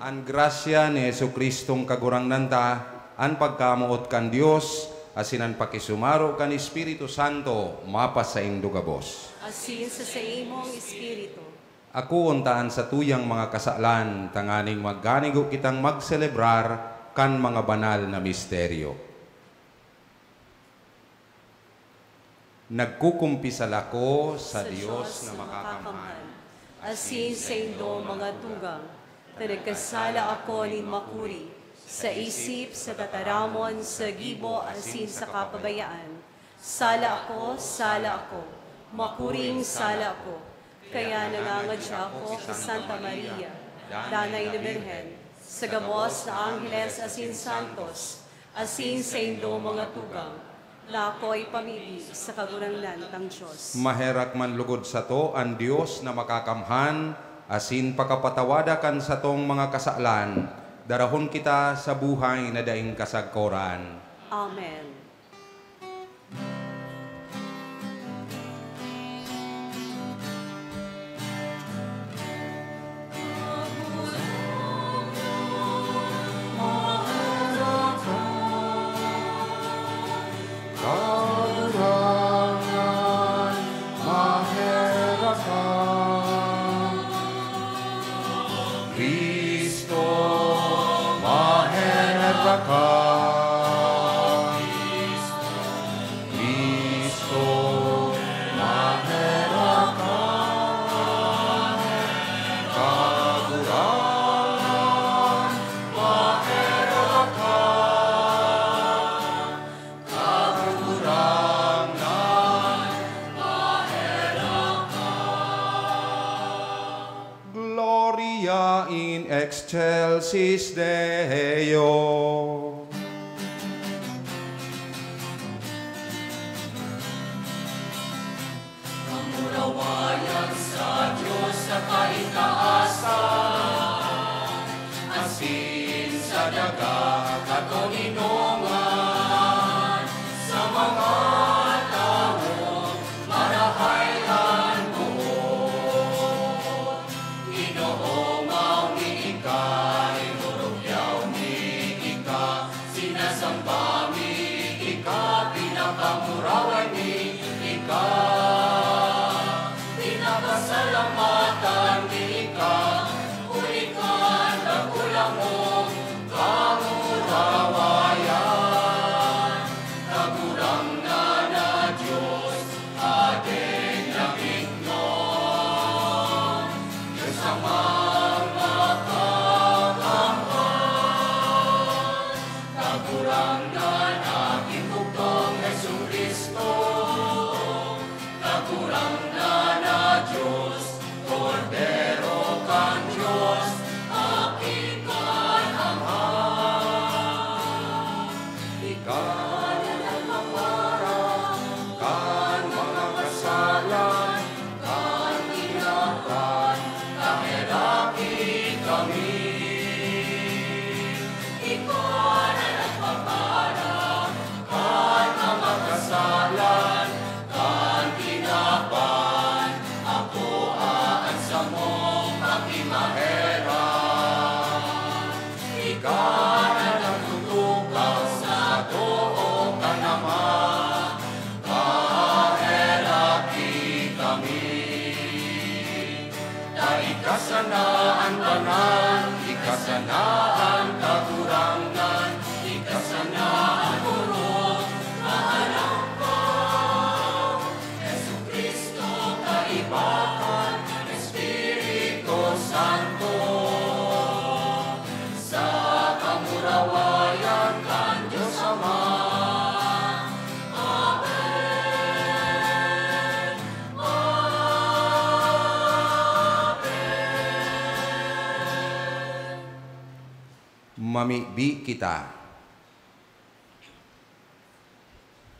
An grasya ni Jesu-Cristong Kagurangnan ta, an pagkamoot kan Dios, asin an pakisumaro kan Espiritu Santo, mapasaindo gabos. Asin sa saimong espiritu. Akoon ta an satuyang mga kasalan, tanganing magganigo kitang magselebrar kan mga banal na misteryo. Nagkukumpisal ako sa Dios na makakamhan, asin saindo mga tugang, ta nagkasala ako nin makuri, sa isip, sa tataramon, sa gibo, asin sa kapabayaan. Sala ako, sala ako, makuring sala ako. Kaya nangangadya ako ki Santa Maria, Danay na Birhen, sa gabos na angheles asin santos, asin saindo mga tugang, na ako ipamibi sa Kagurangnan tang Dios. Maherak man lugod sato an Dios na makakamhan, asin pakapatawada kan satong mga kasalan, darahon kita sa buhay na daing kasagkoran. Amen. Kagurangnan, maherak ka. Cristo, maherak ka. Cristo, maherak ka. Kagurangnan, maherak ka. Kagurangnan, maherak ka. Gloria in excelsis Deo. Kamurawayan sa Dios sa kaitaasan, asin sa daga katoninongan, sa mga tawong marahay an boot. Ginoo, maong mi ika, inurugyaw mi ika, sinasamba mi ika, pinapanguraway mi ika, pinapasalamatan mi ika, huli kan dakula mong kamurawayan. Kagurangnan na Dios, Hading langitnon, Dios Amang makakamhan, Kagurangnan na Ginugtong Jesu-Cristo, Kagurangnan na Dios, Kordero kan Dios, Aki kan Ama. Ika na nagpapara kan mga kasalan kan tinawan, kaheraki kami. Ika na nagpapara kan mga kasalan kan tinawan, akoa an samong pakimaherak. Ika na nagtutukaw sa too kan Ama, kaheraki kami. Ta ika sana an banal, ika sana an kagurangnan, ika sana an orog na alangkaw. Jesu-Cristo, kaiba kan Espiritu Santo, sa kamurawayan kan Dios Ama. Amen. Amen. Mamibi kita.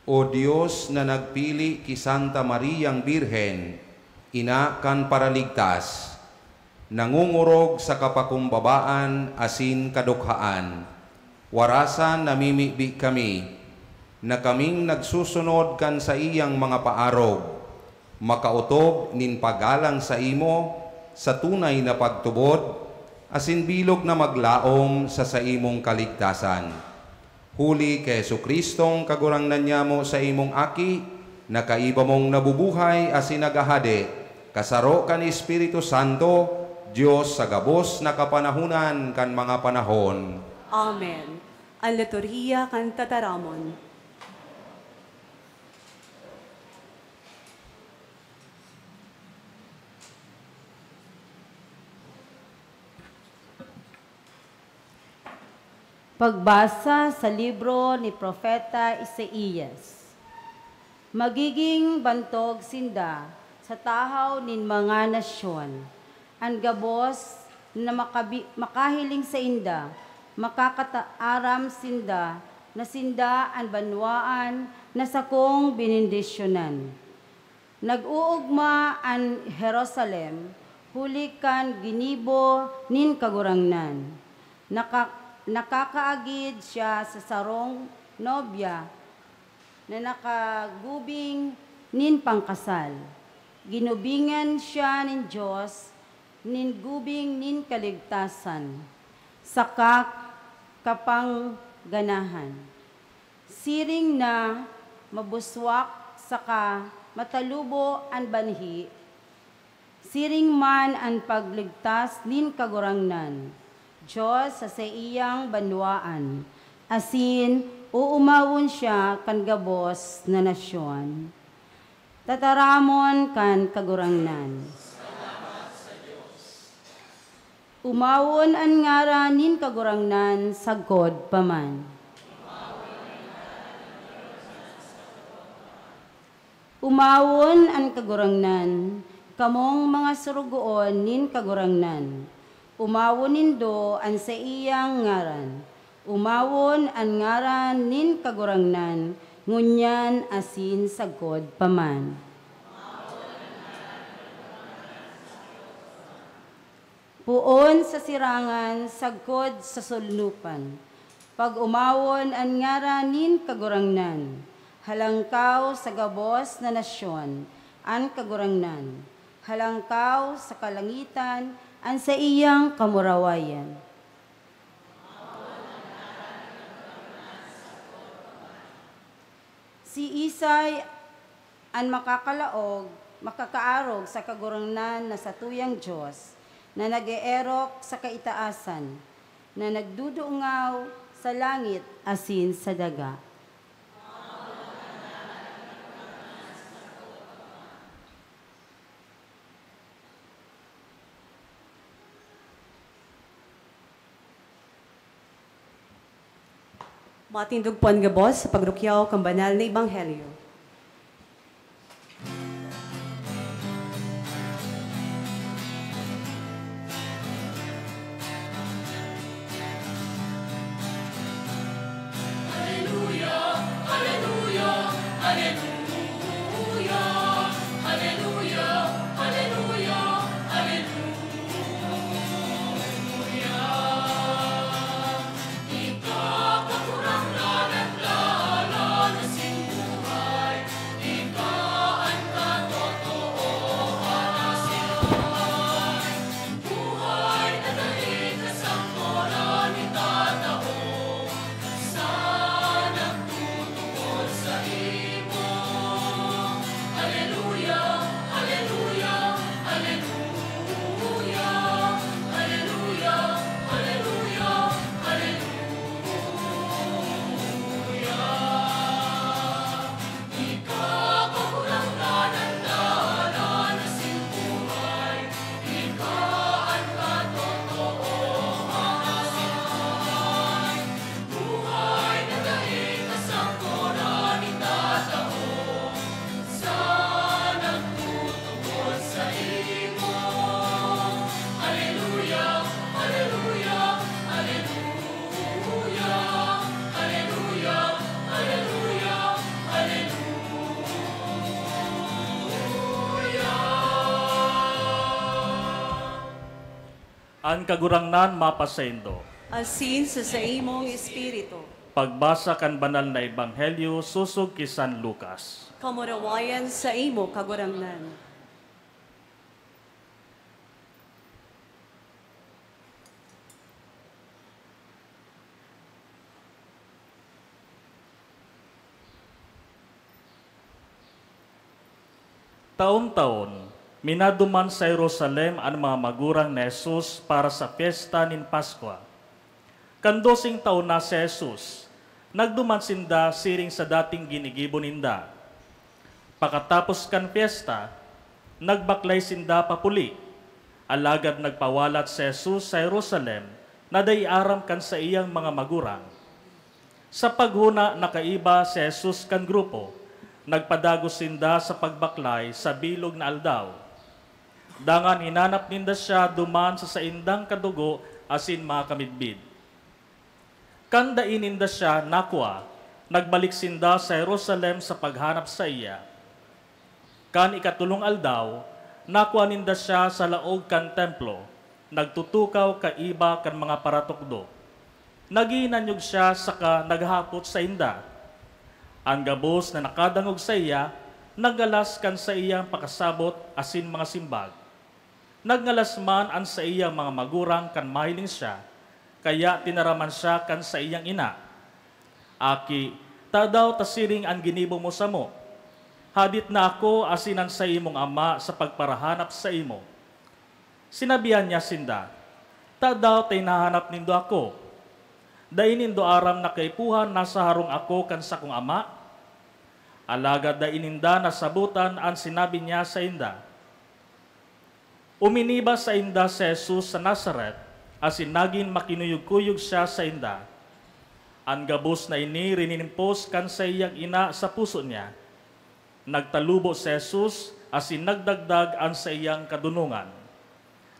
O Dios na nagpili ki Santa Mariang Birhen, ina kan Paraligtas, nangongorog sa kapakumbabaan asin kadukhaan, warasan namimibi kami na kaming nagsusunod kan saiyang mga paarog. makaotob nin paggalang saimo sa tunay na pagtubod, asin bilog na maglaom sa saimong kaligtasan. Huli ki Jesu-Cristong Kagurangnan nyamo, saimong Aki, na kaiba mong nabubuhay asin naghahade, kasaro kan Espiritu Santo, Dios sa gabos na kapanahonan kan mga panahon. Amen. An liturhiya kan tataramon. Pagbasa sa libro ni Propeta Isaias. Magiging bantog sinda sa tahaw nin mga nasyon. An gabos na makabi-, makahiling sainda, makakataaram sinda na sinda an banwaan na sakong benendisyonan. Nag-oogma an Jerusalem huli kan ginibo nin Kagurangnan. Naka-, nakakaagid siya sa sarong nobya na nakagubing nin pangkasal. Ginubingan siya nin Dios nin gubing nin kaligtasan saka kapangganahan. Siring na mabuswak saka matalubo an banhi, siring man an pagligtas nin Kagurangnan, Dios sa saiyang banwaan, asin oomawon siya kan gabos na nasyon. Tataramon kan Kagurangnan. Umawon an ngaran nin Kagurangnan sagkod pa man. Umawon an Kagurangnan, kamong mga sorogoon nin Kagurangnan. Umawon nindo an saiyang ngaran. Umawon an ngaran nin Kagurangnan, ngunyan asin sagkod pa man. Poon sa sirangan, sagkod sa solnopan. Pag-omawon an ngaran nin Kagurangnan. Halangkaw sa gabos na nasyon an Kagurangnan. Halangkaw sa kalangitan an saiyang kamurawayan. Siisay an makakalaog, makakaarog sa Kagurangnan na satuyang Dios, na nag-eerok sa kaitaasan, na nagdudungaw sa langit asin sa daga? Matindog po an gabos sa pagrukyaw kan banal na ebanghelyo. Aleluya, aleluya, aleluya, aleluya, aleluya, aleluya. Ika, Kagurangnan, an dalan asin buhay. Ika an katotoohan asin buhay. Buhay na dai kasangkoran itatao sa nagtutubod saimo. Aleluya, aleluya, aleluya, aleluya, aleluya, aleluya, aleluya. Ika, Kagurangnan, an dalan asin buhay. Ika an katotoohan asin buhay. Buhay na dai kasangkoran itatao sa nagtutubod saimo. Aleluya, aleluya, aleluya, aleluya, aleluya, aleluya. An Kagurangnan mapasaindo. Asin sa saimong espiritu. Pagbasa kan Banal na Ebanghelyo sosog ki San Lucas. Kamurawayan saimo, Kagurangnan. Taon-taon, minaduman sa Jerusalem an mga magurang ni Jesus para sa pyesta nin Paskwa. Kan doseng taon na si Jesus, nagduman sinda siring sa dating ginigibo ninda. Pakatapos kan pyesta, nagbaklay sinda papuli, alagad nagpawalat si Jesus sa Jerusalem na dai aram kan saiyang mga magurang. Sa paghona na kaiba si Jesus kan grupo, nagpadagos sinda sa pagbaklay sa bilog na aldaw. Dangan hinanap ninda siya duman sa saindang kadugo asin mga kamidbid. Kan dai ninda siya nakua, nagbalik sinda sa Jerusalem sa paghanap saiya. Kan ikatolong aldaw, nakua ninda siya sa laog kan Templo, nagtutukaw kaiba kan mga paratukdo. Naghinanyog siya saka naghahapot sainda. An gabos na nakadangog saiya, naggalas kan saiyang pakasabot asin mga simbag. Nagngalas man an saiyang mga magurang kan mahiling siya, kaya tinaraman siya kan saiyang ina, "Aki, tadaw ta siring an ginibo mo samo? Hadit na ako asin an saimong ama sa pagparahanap saimo." Sinabihan niya sinda, "Tadaw ta hinahanap nindo ako? Dai nindo aram na kaipuhan nasa harong ako kan sakong Ama?" Alagad dai ninda nasabotan an sinabi niya sainda. Uminiba sainda si Jesus sa Nazaret, asin nagin makinuyog-kuyog siya sainda. An gabos na ini rininimpos kan saiyang ina sa puso niya. Nagtalubo si Jesus asin nagdagdag an saiyang kadonongan.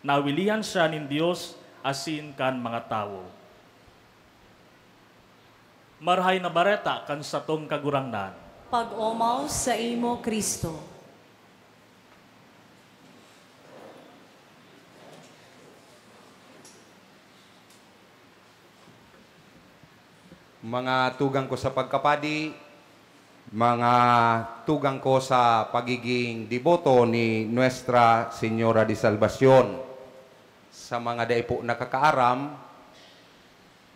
Nawilihan siya nin Dios asin kan mga tawo. Marahay na Bareta kan satong Kagurangnan. Pag-omaw saimo, Cristo. Mga tugang ko sa pagkapadi, mga tugang ko sa pagiging deboto ni Nuestra Señora de Salvacion. Sa mga dai po nakakaaram,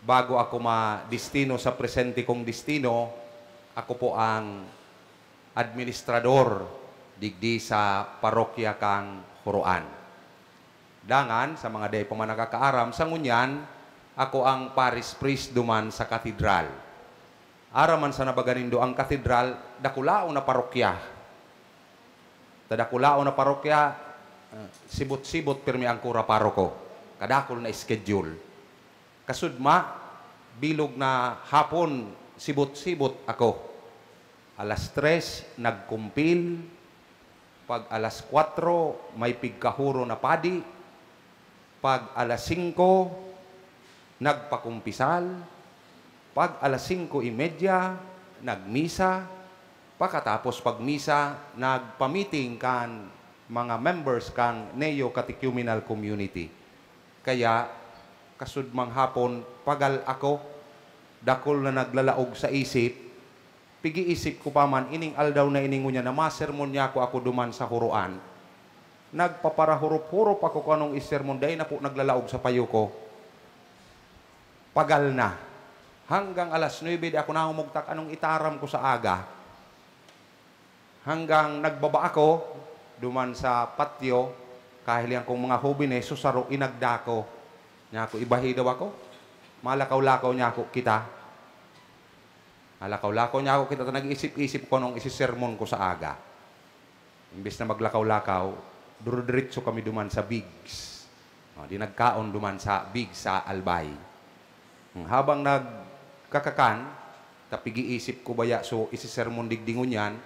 bago ako madestino sa presente kong destino, ako po ang administrador digdi sa parokya kan Joroan. Dangan, sa mga dai pa man nakakaaram, sa ngunyan, ako ang parish priest duman sa katedral. Aram man sana baga nindo, ang katedral, dakulaon na parokya. Ta dakulaon na parokya, eh, sibot-sibot pirmi ang kura paroko. Kadakul na schedule. Kasudma, bilog na hapon, sibot-sibot ako. Alas tres, nagkumpil. Pag alas kwatro, may pigkahuro na padi. Pag alas singko, nagpakumpisal. Pag alas singko y media, nagmisa. Pakatapos pagmisa, nagpa-meeting kan mga members kan Neo-Catechumenal Community. Kaya, kasudmang hapon, pagal ako, dakul na naglalaog sa isip. Pig-iisip ko pa man, ining aldaw na ini ngunyan na masermon niya ako, ako duman sa Joroan. Nagpaparahurop-hurop ako kung anong isermon, dai na po naglalaog sa payo ko. Pagal na. Hanggang alas nuebe di ako namumugtak, anong itaram ko sa aga. Hanggang nagbaba ako, duman sa patio, kahiling kong mga hobines, susaro, inagda ko. Niya ako, "Ibahi daw ako." Malakaw-lakaw niya ako, "Kita." Malakaw-lakaw niya ako, kita ta nag-iisip-isip ko anong isisermon ko sa aga. Imbes na maglakaw-lakaw, duro-diretso kami duman sa Bigs. O, di nagkaon duman sa Bigs sa Albay. Hmm, habang nagkakakan, ta pig-iisip ko baya so isisermon digdi ngunyan,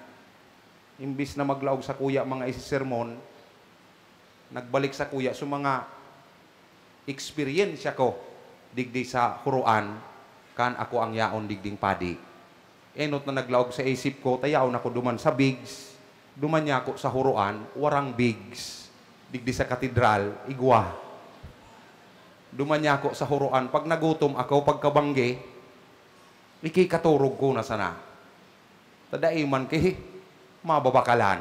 imbis na maglaog sakuya mga isisermon, nagbalik sakuya so mga eksperyensya ko digdi sa Joroan kan ako ang yaon digding padi. Enot na naglaog sa isip ko, ta yaon ako duman sa Bigs, duman niya ako sa Joroan, warang Bigs. Digdi sa katedral, igwa. Duman niya ako sa Joroan, pag nagutom ako, pagkabanggi, Ikikaturog ko na sana. Ta dai man ki mababakalan.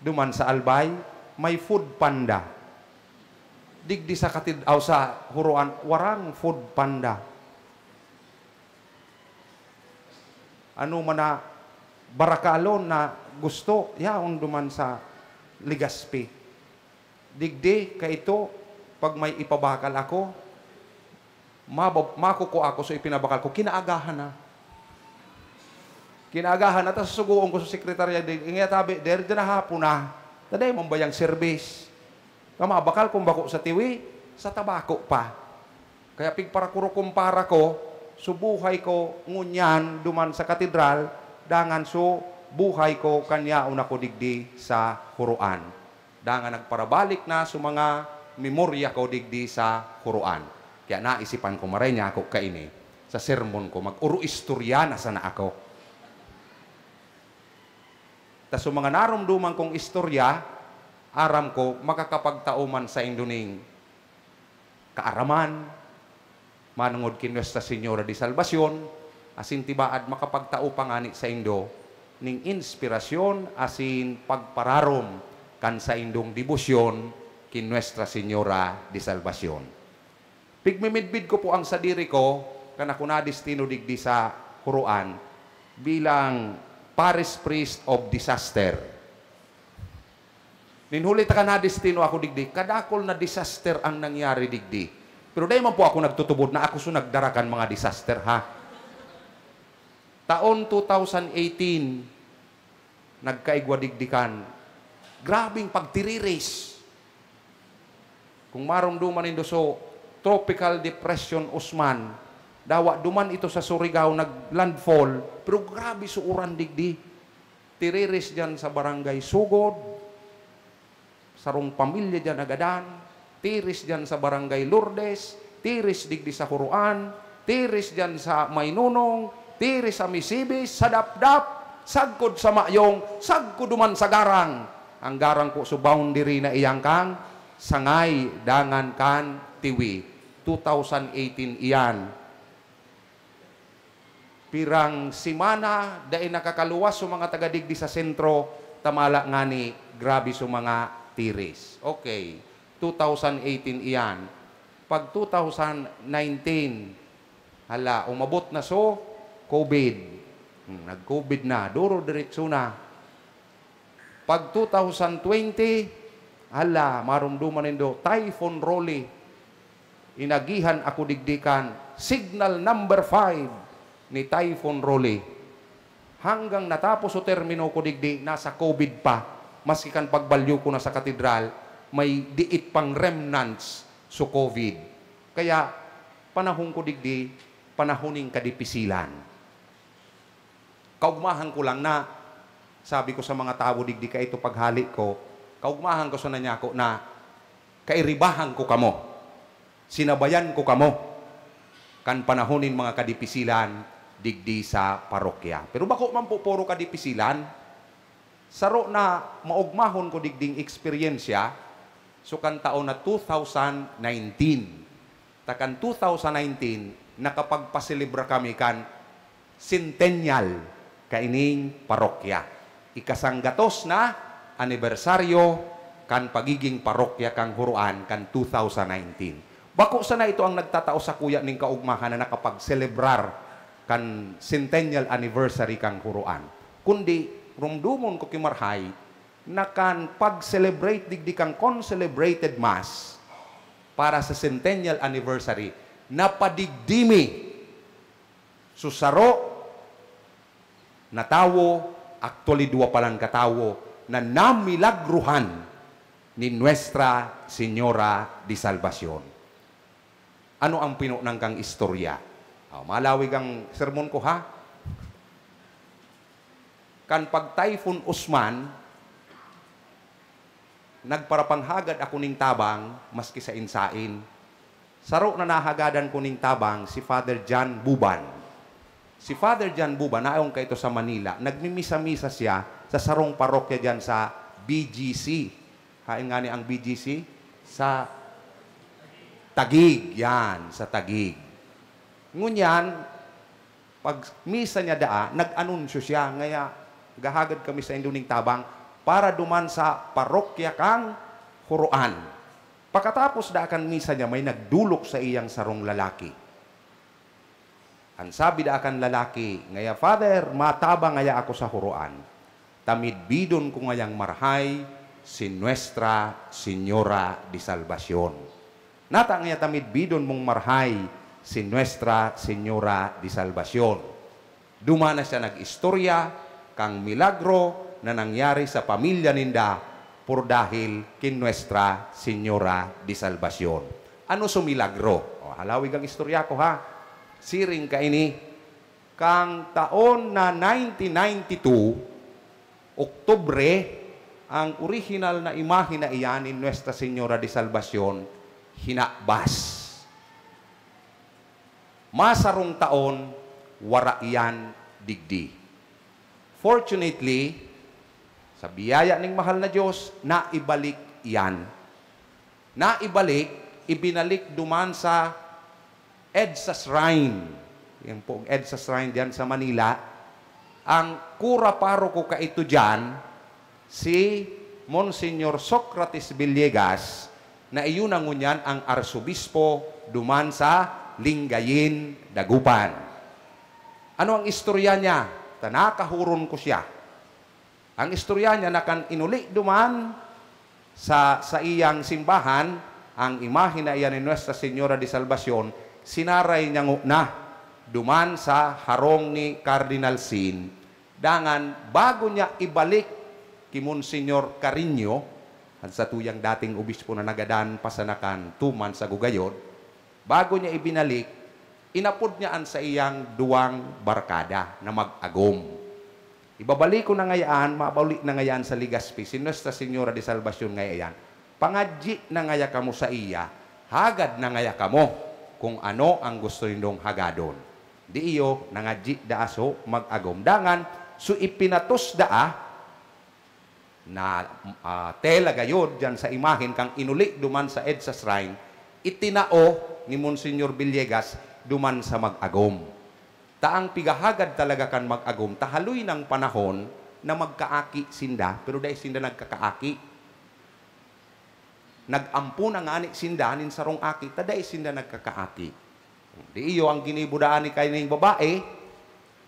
Duman sa Albay, may food panda. Digdi sa katid-, aw, sa Huroan, warang food panda. Ano man na barakalon na gusto, yaon duman sa Legazpi. Digdi, kaito, pag may ipabakal ako, mabab-, makukua ako, so ipinabakal ko, kinaagahan na. Kinaagahan na, tas susugoon ko sa sekretarya, di, nga tabi, "Der, dyan na hapon na. Ta dai man bayang serbis. Kaya mabakal kung bako sa tiwi, sa tabako pa." Kaya pigparakurukumpara ko, so buhay ko ngunyan duman sa katedral, dangan so buhay ko kan yaon ako digdi sa Huroan. Dangan nagparabalik na so mga memorya ko digdi sa Huroan. Kaya naisipan ko, maray niya ako kaini sa sermon ko, mag-oro-istorya na sana ako. Ta so mga naromdoman kong istorya, aram ko, makakapagtao man saindo ning kaaraman, manongod ki Nuestra Señora de Salvacion, asin tibaad makapagtao pa ngani saindo ning inspirasyon asin pagpararom kan saindong debosyon ki Nuestra Señora de Salvacion. Pigmimidbid ko po ang sadiri ko kan ako nadestino digdi sa Huroan bilang Parish Priest of Disaster. Nin huli ta ka nadestino ako digdi, kadakul na disaster ang nangyari digdi. Pero dai man po ako nagtutubod na ako so nagdara kan mga disaster, ha? Taon two thousand eighteen, nagkaigwa digdi kan grabeng pagtiriris. Kung maromdoman nindo so Tropical Depression Osman, dawa duman ito sa Surigao nag-landfall, pero grabe so uran digdi. Tiriris diyan sa Barangay Sugod, sarong pamilya diyan nagadan, tiris diyan sa Barangay Lourdes, tiris digdi sa Huroan, tiris diyan sa Mainonong, tiris sa Misibis, sa Dapdap, sagkod sa Mayong, sagkod duman sa Garang. Ang Garang po, so boundary na iyan kan Sangay, dangan kan Tiwi. Two thousand eighteen iyan. Pirang semana, dai nakakaluwas so mga taga digdi sa sentro, ta mala ngani, grabe so mga tiris. Okay, two thousand eighteen iyan. Pag two thousand nineteen, hala, umabot na so COVID. Hmm, nag-COVID na, duro diretso na. Pag two thousand twenty, hala, maromdoman nindo, Typhoon Rolly. Inagihan ako digdi kan signal number five ni Typhoon Rolly. Hanggang natapos so termino ko digdi, nasa COVID pa. Maski kan pagbalyo ko na sa katedral, may diit pang remnants so COVID. Kaya, panahon ko digdi, panahon nin kadipisilan. Kaugmahan ko lang na, sabi ko sa mga tawo digdi kaito paghale ko, kaugmahan ko sana nyako na kairibahan ko kamo, sinabayan ko kamo kan panahon nin mga kadipisilan digdi sa parokya. Pero bako man po puro kadipisilan, saro na maugmahon ko digding eksperyensya, so kan taon na two thousand nineteen. Ta kan two thousand nineteen, nakapagpaselebra kami kan centennial kaining parokya. Ikasanggatos na anibersaryo kan pagiging parokya kan Huroan kan two thousand nineteen. Bako sana ito ang nagtatao sakuya nin kaugmahan na nakapagselebrar kan centennial anniversary kan Huroan. Kundi, romdomon ko ki marahay na kan pag-celebrate digdi kan concelebrated mass para sa centennial anniversary, napadigdi mi so saro na tawo, actually, duwa palan katawo, na namilagruhan ni Nuestra Señora de Salvacion. Ano ang pinonan kang istorya? Oh, malawig ang sermon ko, ha? Kan pag-Typhoon Osman, nagparapanghagad ako ning tabang, maski sain-sain. Saro na nahagadan ko ning tabang, si Father John Buban. Si Father John Buban, naong kaito sa Manila, nagmimisa-misa siya sa sarong parokya diyan sa B G C. Hain ngani ang B G C? Sa Taguig, yan, sa Taguig. Ngunyan, Pag misa niya daa, nag-anunsyo siya, ngaya gahagad kami sa indo ning tabang para duman sa parokya kan Huroan. Pakatapos daa kan misa niya, may nagdolok saiyang sarong lalaki. An sabi daa kan lalaki, ngaya, "Father, matabang ngaya ako sa Huroan. Ta midbidon ko ngayang marahay si Nuestra Señora de Salvacion." Nata ngaya ta midbidon mong marahay si Nuestra Señora de Salvacion. Duman na siya nag-istorya kan milagro na nangyari sa pamilya ninda por dahil ki Nuestra Señora de Salvacion. Ano su milagro? O, halawig ang istorya ko, ha. Siring kaini, kan taon na nineteen ninety-two, Oktubre, ang orihinal na imahe na iyan ni Nuestra Señora de Salvacion hinakbas. Masarong taon, wara iyan digdi. Fortunately, sa biyaya ning mahal na Diyos, naibalik iyan. Naibalik, ibinalik duman sa EDSA Shrine. Yan po, EDSA Shrine diyan sa Manila. Ang kura paroko kaito diyan, si Monsignor Socrates Villegas, na iyo na ngunyan ang arsobispo duman sa Lingayen, Dagupan. Ano ang istorya niya? Ta nakahuron ko siya. Ang istorya niya na kan inuli duman sa saiyang simbahan, ang imahe na iyan ni Nuestra Señora de Salvacion, sinaray niya ngona duman sa harong ni Cardinal Sin. Dangan, bago niya ibalik ki Monsignor Carreño, an satuyang dating obispo na nagadan pa sana kan tuman sa gugayod, bago niya ibinalik, inapod niya an saiyang duwang barkada na mag-agom. Ibabalik ko na ngayaan, mabalik na ngayaan sa Legazpi, si Nuestra Señora de Salvacion ngayaan. Pangadyi na ngaya kamo saiya, hagad na ngaya kamo kung ano ang gusto nindong hagadon. Di iyo, nangadyi daa su mag-agom. Dangan, su ipinatos daa na, ah, tela gayod diyan sa imahen kan inuli duman sa EDSA Shrine, itinao ni Monsignor Villegas duman sa mag-agom. Ta ang pigahagad talaga kan mag-agom, ta haloy nang panahon na magkaaki sinda, pero dai sinda nagkakaaki. Nag-ampo na ngani sinda nin sarong aki, ta dai sinda nagkakaaki. Di iyo, ang ginibo daa ni kaining babae,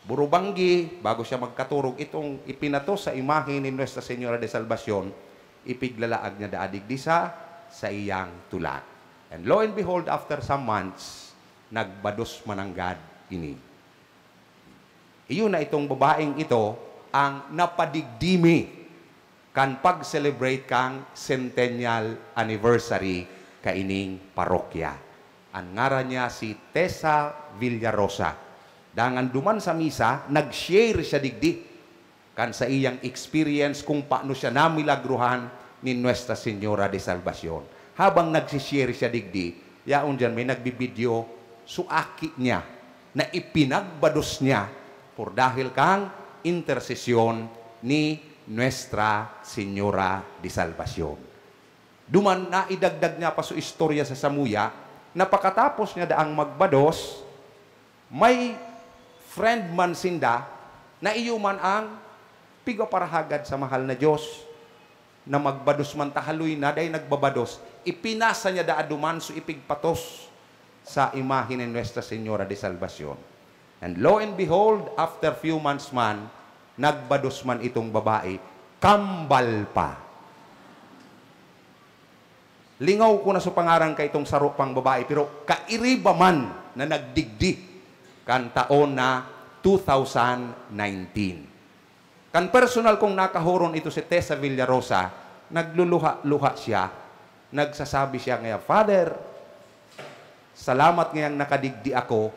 burubanggi, bago siya magkaturog, itong ipinatos sa imahe ni Nuestra Señora de Salvacion, ipiglalaag niya daa digdi sa saiyang tulak. And lo and behold, after some months, nagbados mananggad ini. Iyo na itong babaeng ito ang napadigdi mi kan pag-celebrate kan centennial anniversary kaining parokya. An ngaran niya si Tessa Villarosa. Dangan duman sa misa, nag-share siya digdi kan saiyang experience kung paano siya namilagruhan ni Nuestra Señora de Salvacion. Habang nagsishare siya digdi, yaon diyan may nagbibidyo, su aki niya na ipinagbados niya por dahil kan intersesyon ni Nuestra Señora de Salvacion. Duman, naidagdag niya pa su istorya sa samuya na pakatapos niya daang magbados, may friend man sinda na iyo man ang pigaparahagad sa mahal na Diyos, na magbados man ta haloy na, dai nagbabados, ipinasa niya daa duman su ipigpatos sa imahe ni Nuestra Señora de Salvacion. And lo and behold, after few months man, nagbados man itong babae, kambal pa. Lingaw ko na su pangaran kaitong saro pang babae, pero kairiba man na nagdigdi kan taon na two thousand nineteen. Kan personal kong nakahoron ito si Tessa Villarosa, nagluluha-luha siya, nagsasabi siya ngaya, "Father, salamat ngayang nakadigdi ako,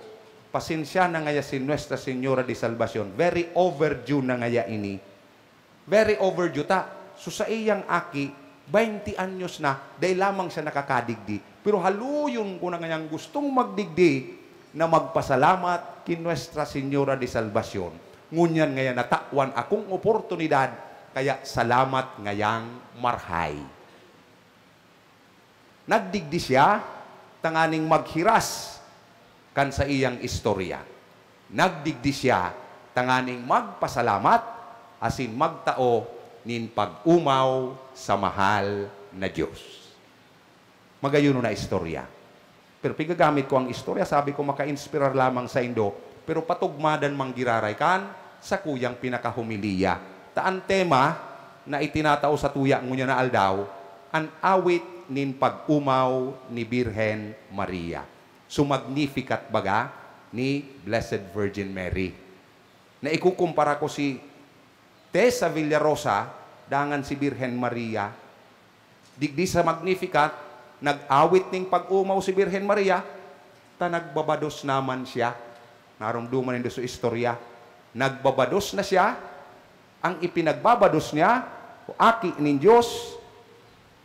pasensya na ngaya si Nuestra Señora de Salvacion, very overdue na ngaya ini." Very overdue ta. So, saiyang aki, baynte anyos na, dai lamang siya nakakadigdi. Pero haloyon ko na ngayang gustong magdigdi na magpasalamat ki Nuestra Señora de Salvacion. Ngunyan ngaya natawan akong oportunidad, kaya salamat ngayang marhay. Nagdigdi siya tanganing maghiras kan saiyang istorya. Nagdigdi siya tanganing magpasalamat asin magtao nin pag-omaw sa mahal na Dios. Magayon na istorya. Pero pigagamit ko ang istorya, sabi ko, maka-inspirar lamang saindo, pero patugmadan man giraray kan sakuyang pinakahomilya. Ta an tema na itinatao satuya ngunyan na aldaw, an awit nin pag-omaw ni Birhen Maria. So, Magnificat baga ni Blessed Virgin Mary. Na ikukumpara ko si Tessa Villarosa dangan si Birhen Maria. Digdi sa Magnificat, nag-awit ning pag-omaw si Birhen Maria, ta nagbabados naman siya. Naromdoman nindo sa istorya. Nagbabados na siya, ang ipinagbabados niya, o aki nin Dios,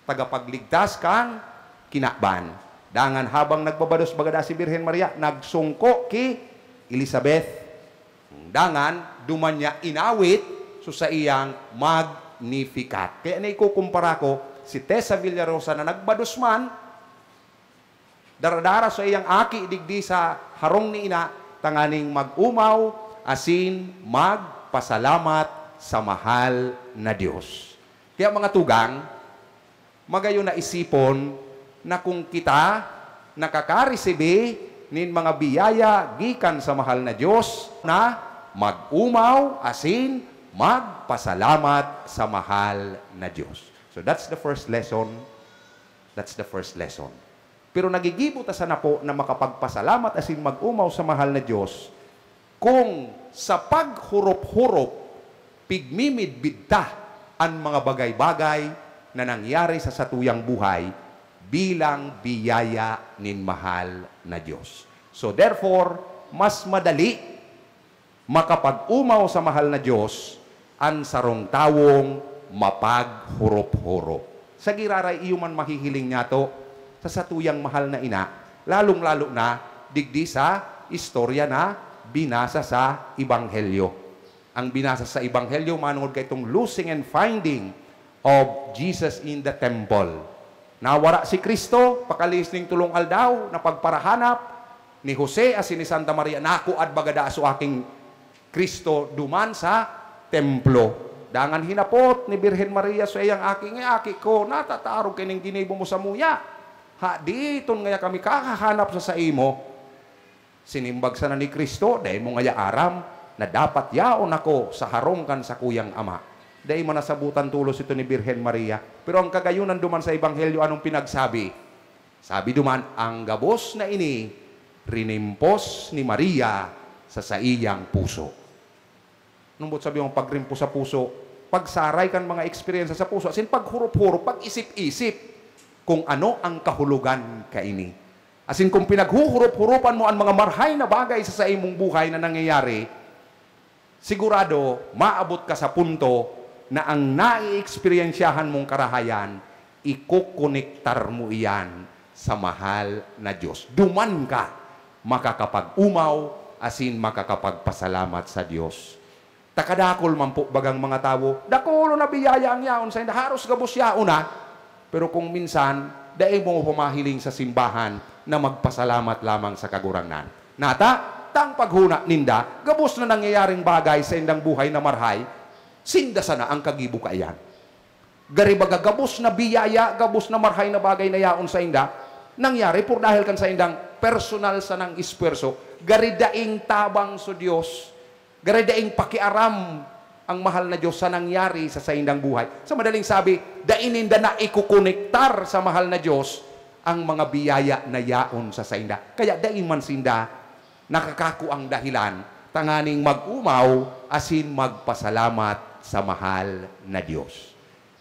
tagapagligtas kan kinaban. Dangan habang nagbabados bagada si Birhen Maria, nagsungko ki Elizabeth. Dangan, duman niya inawit so saiyang Magnificat. Kaya naikukumpara ko si Tessa Villarosa na nagbados man, daradara sa iyang aki digdi sa harong ni ina, tanganing mag-omaw asin magpasalamat sa mahal na Dios. Kaya, mga tugang, magayon na isipon na kung kita nakakaresibi nin mga biyaya gikan sa mahal na Dios, na mag-omaw asin magpasalamat sa mahal na Dios. So that's the first lesson. That's the first lesson. Pero nagigibo ta sana po na makapagpasalamat asin mag-omaw sa mahal na Dios kung sa paghurop-hurop, pigmimidbid ta an mga bagay-bagay na nangyari sa satuyang buhay bilang biyaya nin mahal na Dios. So therefore, mas madali makapag-omaw sa mahal na Dios an sarong tawong mapaghurop-hurop. Sa giraray iyo man mahihiling niyato sa satuyang mahal na ina, lalong-lalo na digdi sa istorya na binasa sa Ebanghelyo. Ang binasa sa Ebanghelyo manongod kaitong losing and finding of Jesus in the temple. Nawara si Cristo, pakalihis ning tolong aldaw, napagparahanap ni Jose asin ni Santa Maria, nakuad bagada so aking Cristo duman sa templo. Dangan hinapot ni Birhen Maria sa iyang aki, "Ngani aki ko, natatarog kaining ginibo mo samuya. Haditon ngaya kami kakahanap sa saimo." Sinimbag sana ni Cristo, "Dai mo ngaya aram na dapat yaon ako sa harong kan sakuyang Ama. Dai man nasabotan tolos ito ni Birhen Maria." Pero ang kagayonan duman sa Ebanghelyo, anong pinagsabi? Sabi duman, "Ang gabos na ini rinimpos ni Maria sa saiyang puso." Nung boot sabi mong pagrimpo sa puso, pagsaray kan mga eksperyensya sa puso, asin paghurop-hurop, pag-isip-isip kung ano ang kahulogan kaini. Asin kung pinaghuhurop-huropan mo an mga marhay na bagay sa saimong buhay na nangyayari, sigurado maabot ka sa punto na ang naeeksperyensyahan mong karahayan, ikokonektar mo iyan sa mahal na Dios. Duman ka makakapag-omaw asin makakapagpasalamat sa Dios. Ta kadakul man po bagang mga tawo, dakul na biyaya ang yaon sainda, haros gabos yaon na. Pero kung minsan, dai mo pamahiling sa simbahan na magpasalamat lamang sa Kagurangnan. Nata, ta ang paghona ninda, gabos na nangyayaring bagay sa indang buhay na marhay, sinda sana ang kagibo kaiyan. Gari baga gabos na biyaya, gabos na marhay na bagay na yaon sainda, nangyari por dahil kan saindang personal sanang esfuerso, gari daing tabang sa Dios, gari daing pakiaram ang mahal na Dios sa nangyari sa saindang buhay. Sa madaling sabi, dai ninda naikokonektar sa mahal na Dios ang mga biyaya na yaon sa sainda. Kaya dai man sinda nakakakuang dahilan tanganing mag-omaw asin magpasalamat sa mahal na Dios.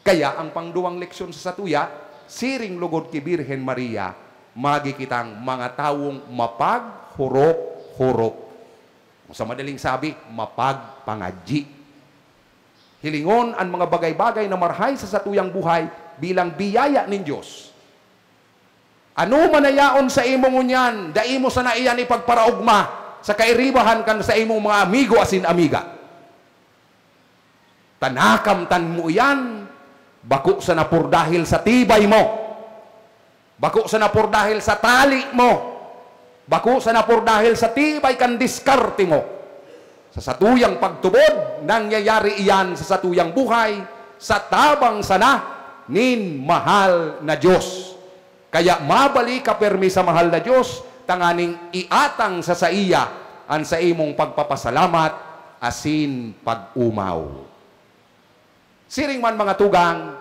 Kaya ang pangduwang leksyon sa satuya, siring lugod ki Birhen Maria, magi kitang mga tawong mapaghurop-hurop. Sa madaling sabi, mapagpangadyi. Hilingon an mga bagay-bagay na marhay sa satuyang buhay bilang biyaya nin Dios. Ano man na yaon sa imo ngunyan, dai mo sana iyan ipagparaogma sa kairibahan kan sa imong mga amigo asin amiga. Ta nakamtan mo iyan, bako sana por dahil sa tibay mo, bako sana por dahil sa tali mo, Bako sana por dahil sa tibay kan diskarte mo. Sa satuyang pagtubod, nangyayari iyan sa satuyang buhay, sa tabang sana nin mahal na Diyos. Kaya mabalik ka permi sa mahal na Diyos, tanganing iatang sa saiya an saimong pagpapasalamat asin pag-umaw. Siring man, mga tugang,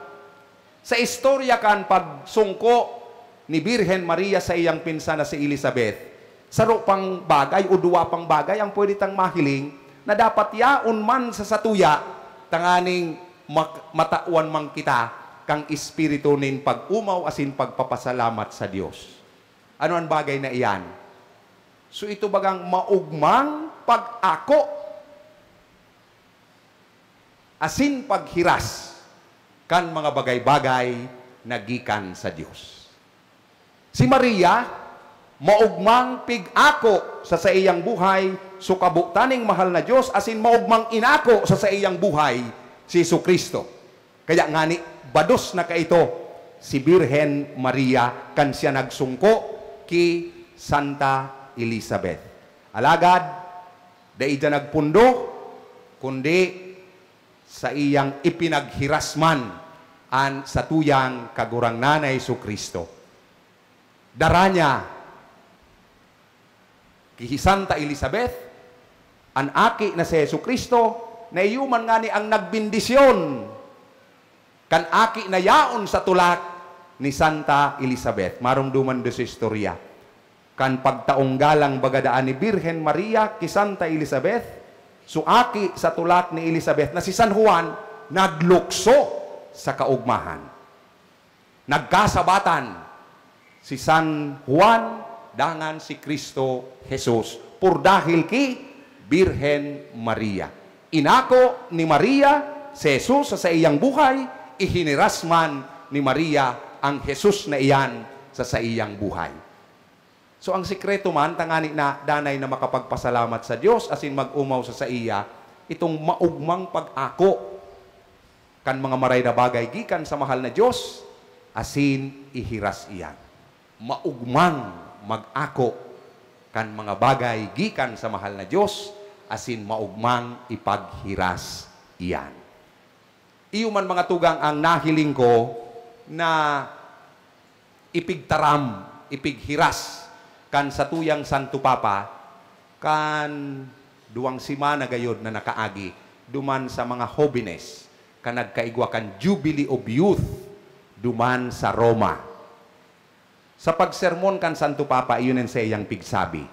sa istorya kan pagsungko ni Birhen Maria sa iyang pinsan na si Elizabeth, saro pang bagay o duwa pang bagay ang pwede tang mahiling na dapat yaon man sa satuya, tanganing mak-, matawan man kita kan espiritu nin pag-umaw asin pagpapasalamat sa Dios. Ano an bagay na iyan? So, ito bagang maugmang pag-ako asin paghiras kan mga bagay-bagay na gikan sa Dios. Si Maria, maugmang pig-ako sa saiyang buhay, so kabotan ning mahal na Dios, asin maugmang inako sa saiyang buhay si Jesu-Cristo. Kaya ngani, bados na kaito si Birhen Maria kan siya nagsungko ki Santa Elizabeth. Alagad, dai diyan nagpundo, kundi saiyang ipinaghiras man an satuyang Kagurangnan na Jesu-Cristo. Dara niya ki Santa Elizabeth an aki na si Jesu-Cristo, na iyo man ngani ang nagbendisyon kan aki na yaon sa tulak ni Santa Elizabeth. Maromdoman do sa istorya. Kan pagtaong galang baga daan ni Birhen Maria ki Santa Elizabeth, so aki sa tulak ni Elizabeth na si San Juan naglukso sa kaugmahan. Nagkasabatan si San Juan dangan si Cristo Jesus por dahil ki Birhen Maria. Inako ni Maria si Jesus sa saiyang buhay, ihiras man ni Maria ang Jesus na iyan sa saiyang buhay. So, ang sikreto man, tangani na danay na makapagpasalamat sa Dios asin mag-omaw sa saiya, itong maugmang pag-ako kan mga maray na bagay gikan sa mahal na Dios asin ihiras iyan. Maugmang mag-ako kan mga bagay gikan sa mahal na Dios asin maugmang ipaghiras iyan. Iyo man, mga tugang, ang nahiling ko na ipigtaram, ipighiras kan satuyang Santo Papa kan duwang semana gayod na nakaagi, duman sa mga hobenes kan nagkaigwa kan Jubilee of Youth duman sa Roma. Sa pagsermon kan Santo Papa, iyon an saiyang pigsabi.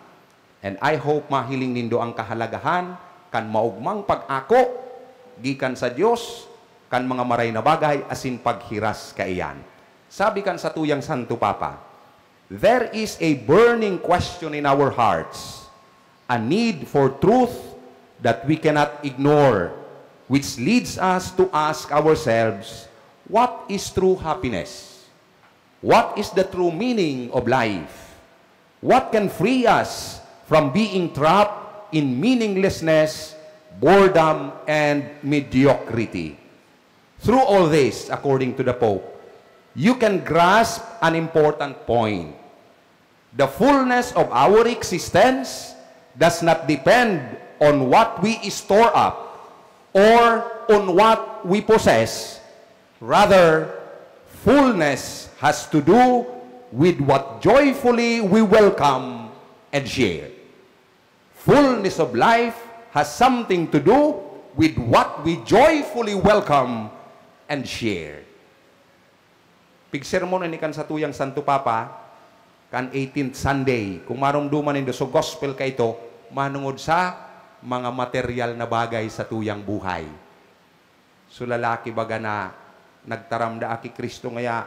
And I hope mahiling nindo ang kahalagahan kan maugmang pag-ako gikan sa Dios kan mga maray na bagay asin paghiras kaiyan. Sabi kan satuyang Santo Papa, "There is a burning question in our hearts, a need for truth that we cannot ignore, which leads us to ask ourselves, what is true happiness? What is the true meaning of life? What can free us from being trapped in meaninglessness, boredom, and mediocrity?" Through all this, according to the Pope, you can grasp an important point. The fullness of our existence does not depend on what we store up or on what we possess. Rather, fullness has to do with what joyfully we welcome and share. Fullness of life has something to do with what we joyfully welcome and share. Pigsermon ini kan satuyang Santo Papa, kan eighteenth Sunday. Kung maromdoman nindo, so gospel kaito, manongod sa mga materyal na bagay sa tuyang buhay. So, lalaki baga na nagtaram daa ki Cristo ngaya,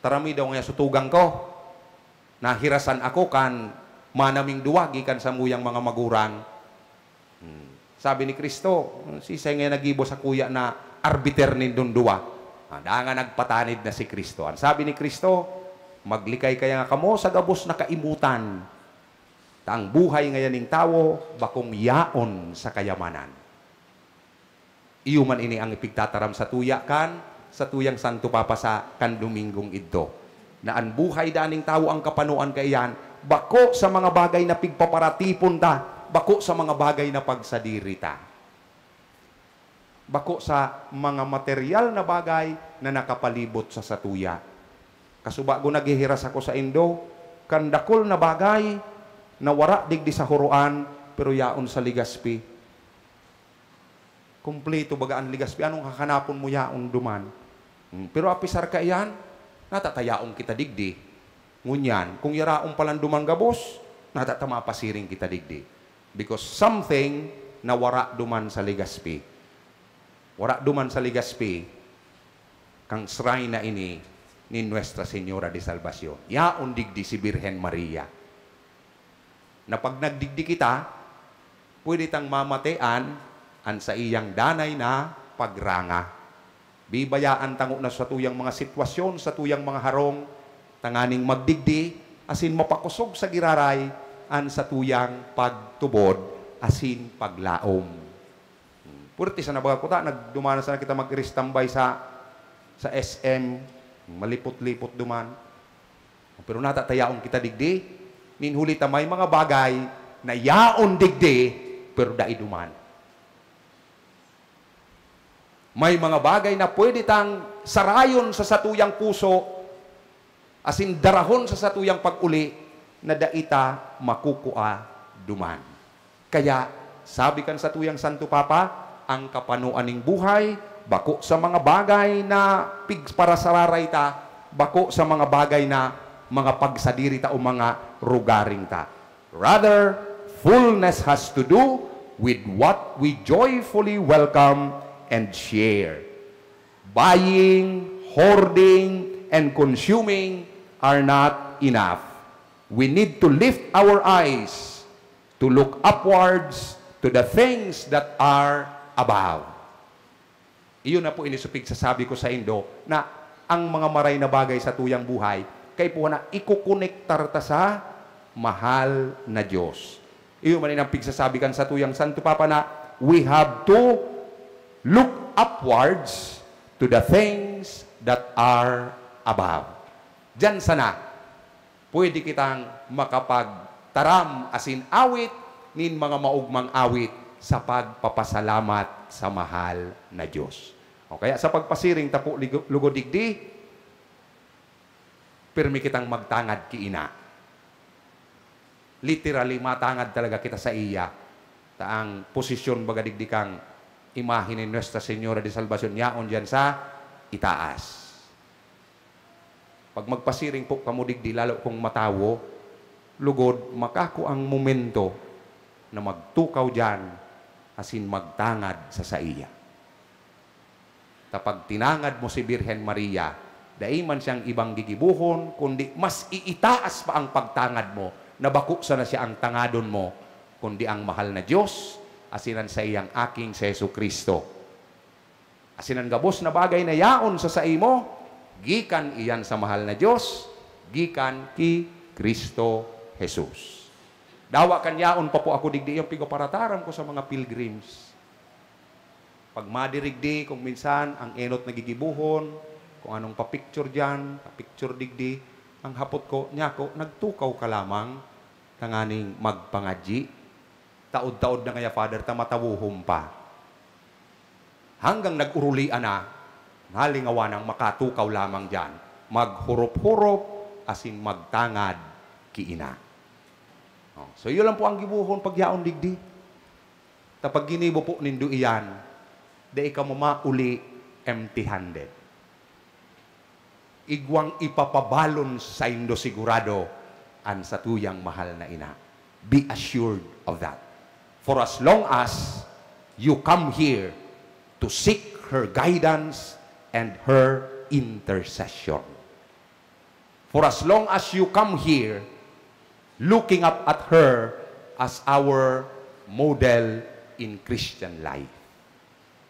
"Tarami daw ngaya so tugang ko. Nahirasan ako kan manaming duwa gikan samuyang mga magurang." Hmm. Sabi ni Cristo, "Siisay ngaya naggibo sakuya na arbiter nindong duwa?" Ah, dangan nagpatanid na si Cristo. An sabi ni Cristo, "Maglikay kaya nga kamo sa gabos na kaimotan, ta ang buhay ngaya ning tawo bakong yaon sa kayamanan." Iyo man ini ang ipigtataram satuya kan satuyang Santo Papa sa kan Domingong idto, na an buhay daning tawo, ang kapanoan kaiyan, Bako sa mga bagay na pigpaparatipon ta, bako sa mga bagay na pagsadiri ta. Bako sa mga material na bagay na nakapalibot sa satuya. Kasubago naghihiras ako saindo, kan dakul na bagay na wara digdi sa huroan, pero yaon sa Legazpi. Kumpleto baga an Legazpi, anong hahanapon mo yaon duman? Hmm, pero apisar kaiyan, nata ta yaon kita digdi. Ngunyan, kung yaraon pa lang duman gabos, nata ta mapasiring kita digdi. Because something na wara duman sa Legazpi. Wara duman sa Legazpi, kang shrine na ini ni Nuestra Señora de Salvacion. Yaon digdi si Birhen Maria. Na pag nagdigdi kita, pwede tang mamatean an saiyang danay na pagranga. Bibayaan ta ngona sa satuyang mga sitwasyon, sa satuyang mga harong, tanganing magdigdi, asin mapakosog sa giraray an satuyang pagtubod asin paglaom. Hmm. Pwerte sana baga kuta, nagduman na sana kita mag-restambay sa, sa S M, malipot-lipot duman. Pero nata ta yaon kita digdi, nin huli ta may mga bagay na yaon digdi, pero dai duman. May mga bagay na pwede tang sarayon sa satuyang puso, asin darahon sa satuyang pag-uli, na dai ta makukua duman. Kaya, sabi kan satuyang Santo Papa, ang kapanoan ning buhay, bako sa mga bagay na pigparasararay ta, bako sa mga bagay na mga pagsadiri ta o mga rugaring ta. Rather, fullness has to do with what we joyfully welcome and share. Buying, hoarding, and consuming are not enough. We need to lift our eyes to look upwards to the things that are above. Iyon na po ini so pigsasabi ko saindo, na ang mga maray na bagay sa tuyang buhay, kaipuhan na ikokonektar ta sa mahal na Diyos. Iyo man ini ang pigsasabi kan satuyang Santo Papa, na we have to look upwards to the things that are above. Diyan sana, pwede kitang makapagtaram asin awit nin mga maogmang awit sa pagpapasalamat sa mahal na Diyos. O kaya sa pagpasiring ta po ligo-, lugod digdi, pirmi kitang magtangad ki ina. Literally, matangad talaga kita sa iya. Ta ang posisyon baga digdi kan imahe ni Nuestra Señora de Salvacion, yaon diyan sa itaas. Pag magpasiring po kamo digdi, lalo kong matawo, lugod, makakuang momento na magtukaw diyan asin magtangad sa saiya. Ta pag tinangad mo si Birhen Maria, dai man siyang ibang gigibohon, kundi mas iitaas pa ang pagtangad mo, na bako sana siya ang tangadon mo, kundi ang mahal na Diyos, asin an saiyang Aking si Jesu-Cristo. Asin an gabos na bagay na yaon sa saimo, gikan iyan sa mahal na Diyos, gikan ki Cristo Jesus. Dawa kan yaon pa po ako digdi, yung pigpaparataram ko sa mga pilgrims. Pag madirigdi, kung minsan, ang enot na gigibohon, kung anong pa-picture diyan, pa-picture digdi, ang hapot ko, "Nyako, nagtukaw ka lamang tanganing magpangadyi? Taod-taod na ngaya, Father, ta matawohon pa." Hanggang nag-urulian na, nalingawan ang makatukaw lamang diyan, maghurop-hurop asin magtangad ki ina. Oh, so, iyo lang po ang gibohon pagyaon digdi. Ta pag ginibo po nindo iyan, dai kamo mauli empty-handed. Igwang ipapabalon saindo sigurado an satuyang mahal na ina. Be assured of that. For as long as you come here to seek her guidance and her intercession. For as long as you come here, looking up at her as our model in Christian life.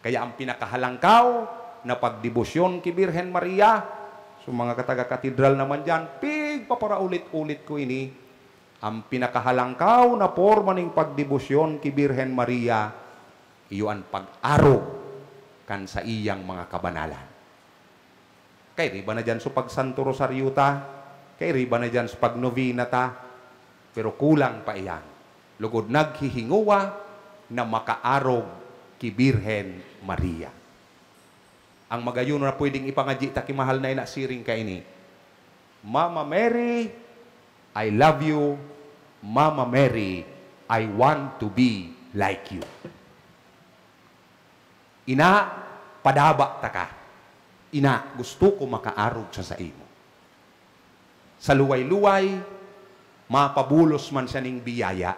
Kaya ang pinakahalangkaw na pagdebosyon ki Birhen Maria, so mga kataga-katedral naman diyan, pigpaparaulit-ulit ko ini, ang pinakahalangkaw na porma ning pagdebosyon ki Birhen Maria, iyo an pag-arog kan saiyang mga kabanalan. Kairiba na diyan so pag-Santo Rosario ta, kairiba na diyan so pag-novena ta. Pero kulang pa iyan, lugod naghihingowa na makaarog ki Birhen Maria. Ang magayon na pwedeng ipangadyi ta ki mahal na ina siring kaini, "Mama Mary, I love you. Mama Mary, I want to be like you." Ina, padaba taka. Ina, gusto ko makaarog sa saimo. Sa luway-luway, mapabulos man siya ning biyaya,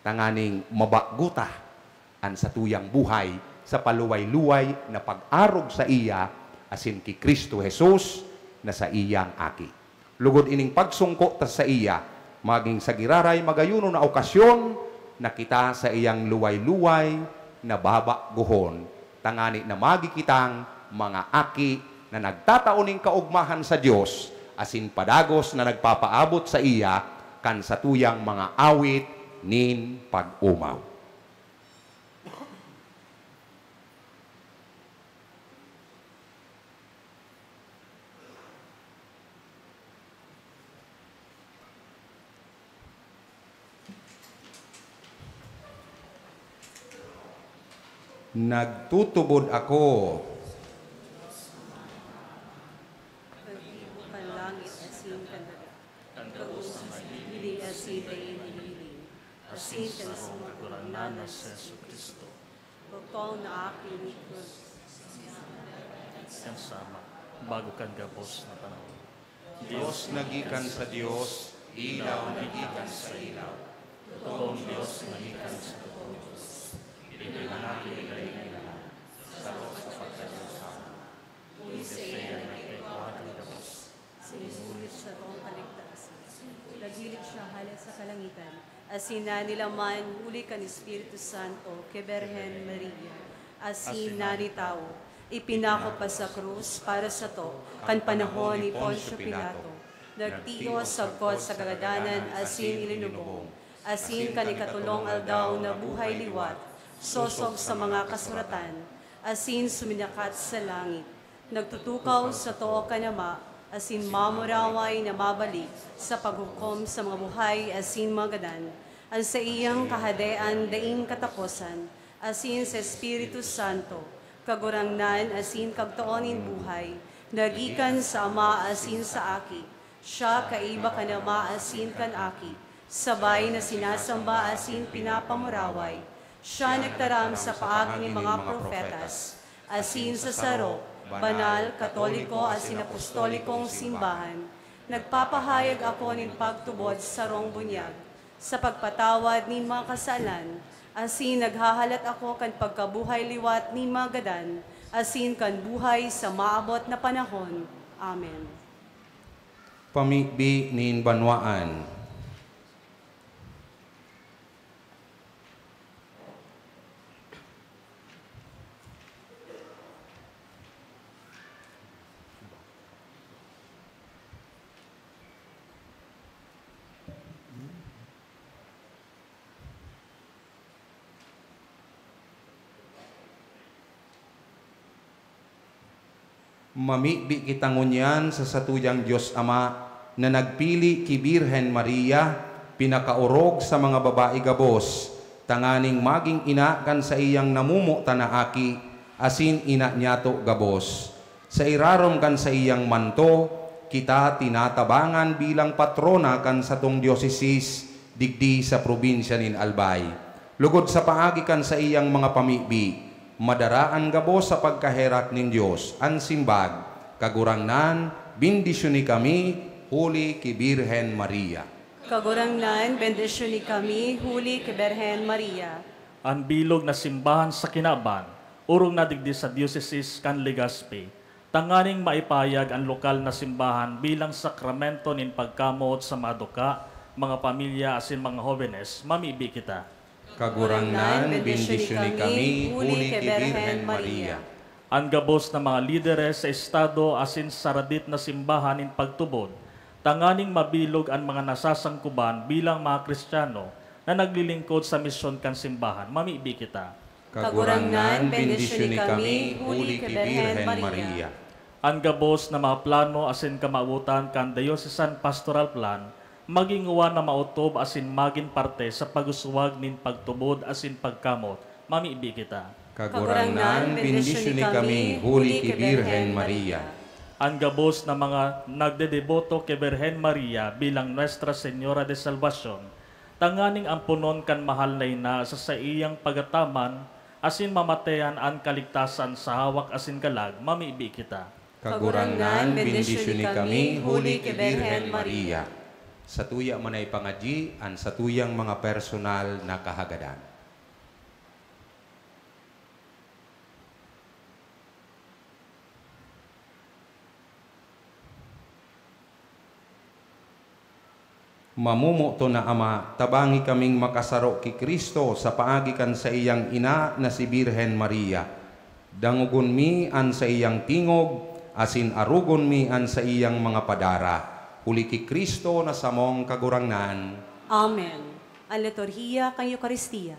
tanganing mabago ta an satuyang buhay sa paluway-luway na pag-arog saiya asin ki Cristo Jesus na saiyang Aki. Lugod ining pagsungko ta saiya, magin sa giraray magayonon na okasyon na kita saiyang luway-luway na babagohon, tangani na magi kitang mga aki na nagtatao nin kaogmahan sa Dios, asin padagos na nagpapaabot saiya kan satuyang mga awit nin pag-omaw. Nagtutubod ako. Paggibo kan langit asin kan daga, kan gabos na hiling asin dai nahihiling, asin kan sarong Kagurangnan na si Jesu-Cristo. Bukong na akin ni Cruz. Kan Ama, bago kan gabos na panahon. Dios na gikan sa Dios, ilaw na gikan sa ilaw. Totoong Dios na gikan sa totoong Dios. Ipinangakin na iyan sa Dios Ama. Huli saiya na ipinagkuhan kan gabos. Sinusulit sa toong kaligtasan. Naghilig siya hale sa kalangitan. Asin nanilaman huli kan Espiritu Santo ki Birhen Maria. Asin nanitawo, ipinako pa sa krus para sato kan panahon ni Poncio Pilato. Nagtios sagkod sa kagadanan asin ilinubong. Asin kan ikatolong aldaw nabuhay liwat, sosog sa mga kasuratan, asin suminakat sa langit. Nagtutukaw sa too kan Ama, asin mamuraway na mabalik sa paghukom sa mga buhay asin mga gadan. An saiyang Kahadean daing kataposan, asin sa Espiritu Santo, Kagurangnan asin Kagtao nin buhay, na gikan sa Ama asin sa Aki. Siya kaiba kan Ama asin kan Aki, sabay na sinasamba asin pinapamuraway. Siya nagtaram sa paagi nin mga propetas, asin sa saro, banal, katoliko asin apostolikong simbahan. Nagpapahayag ako nin pagtubod sa sarong bunyag, sa pagpatawad nin mga kasalan, asin naghahalat ako kan pagkabuhay liwat nin mga gadan, asin kan buhay sa maabot na panahon. Amen. Pamibi nin banwaan. Mamibi kita ngunyan sa satuyang Dios Ama, na nagpili ki Birhen Maria, pinakaorog sa mga babae gabos, tanganing magin ina kan saiyang namomotan na Aki, asin ina niyato gabos. Sa irarom kan saiyang manto, kita tinatabangan bilang patrona kan satong diocesis digdi sa probinsya nin Albay. Lugod sa paagi kan saiyang mga pamibi, madaraan gabos sa pagkaherak nin Dios an simbag, "Kagurangnan, bendisyoni kami huli ki Birhen Maria." Kagurangnan, bendisyoni kami huli ki Birhen Maria. An bilog na simbahan sa kinaban, orog na digdi sa diocesis kan Legazpi, tanganing maipahayag an lokal na simbahan bilang sakramento nin pagkamoot sa mga duka, mga pamilya asin mga hobenes. Mamibi kita. Kagurangnan, bendisyoni kami huli ki Birhen Maria. An gabos na mga lideres sa estado asin sa radit na simbahan nin pagtubod, tanganing mabilog an mga nasasangkuban bilang mga Kristiyano na naglilingkod sa misyon kan simbahan. Mamibi kita. Kagurangnan, bendisyoni kami huli ki Birhen Maria. An gabos na mga plano asin kamawotan kan Diocesan Pastoral Plan, Magin ngua na maotob asin magin parte sa pag-uswag nin pagtubod asin pagkamot, mamibi kita. Kagurangnan, bendisyoni kami huli ki Birhen Maria. An gabos na mga nagdedeboto ki Birhen Maria bilang Nuestra Señora de Salvacion, tanganing amponon kan Mahal na Ina sa saiyang pagataman asin mamatean an kaligtasan sa hawak asin kalag, mamibi kita. Kagurangnan, bendisyoni kami huli ki Birhen Maria. Satuya man na ipangadyi an satuyang mga personal na kahagadan. Mamomoton na Ama, tabangi kaming makasaro ki Cristo sa paagi kan saiyang ina na si Birhen Maria. Dangogon mi an saiyang tingog, asin arogon mi an saiyang mga padara, huli ki Cristo na samong Kagurangnan. Amen. An liturhiya kan Eukaristia.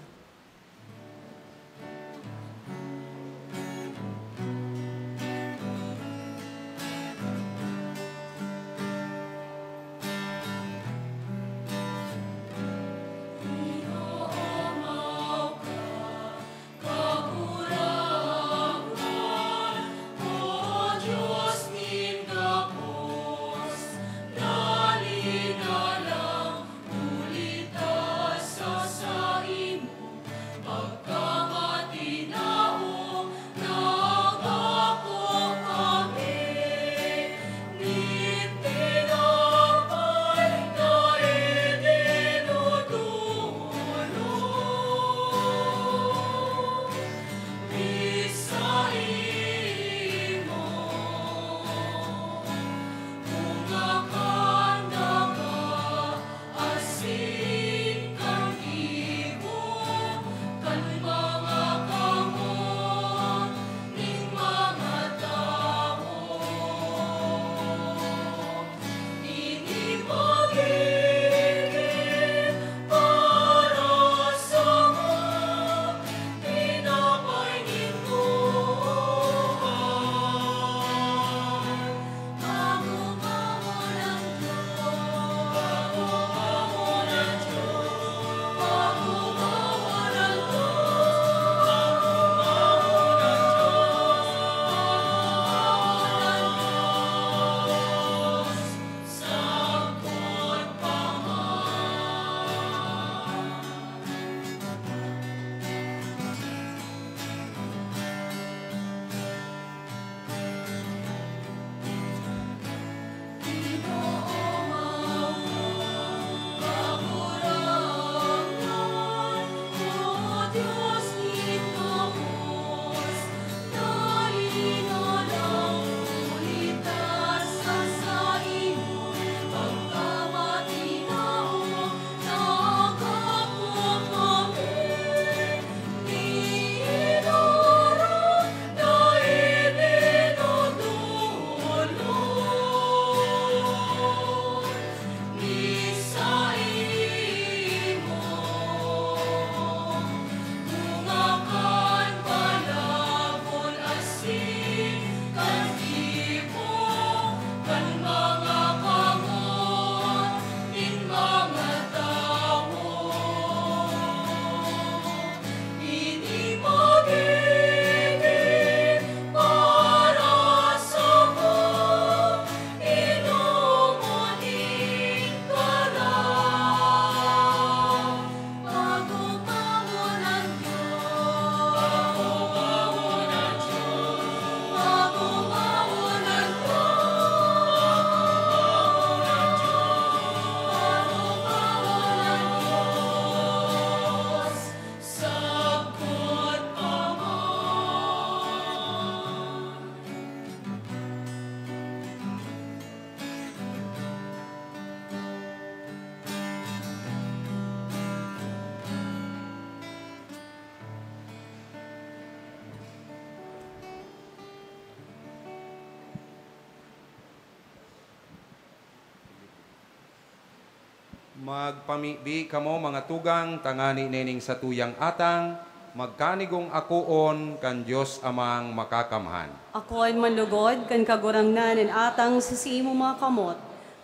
Magpamibi kamo, mga tugang, tangani nining satuyang atang, magkanigong akoon kan Dios Amang Makakamhan. Akoon man lugod kan Kagurangnan an atang sa saimo mga kamot,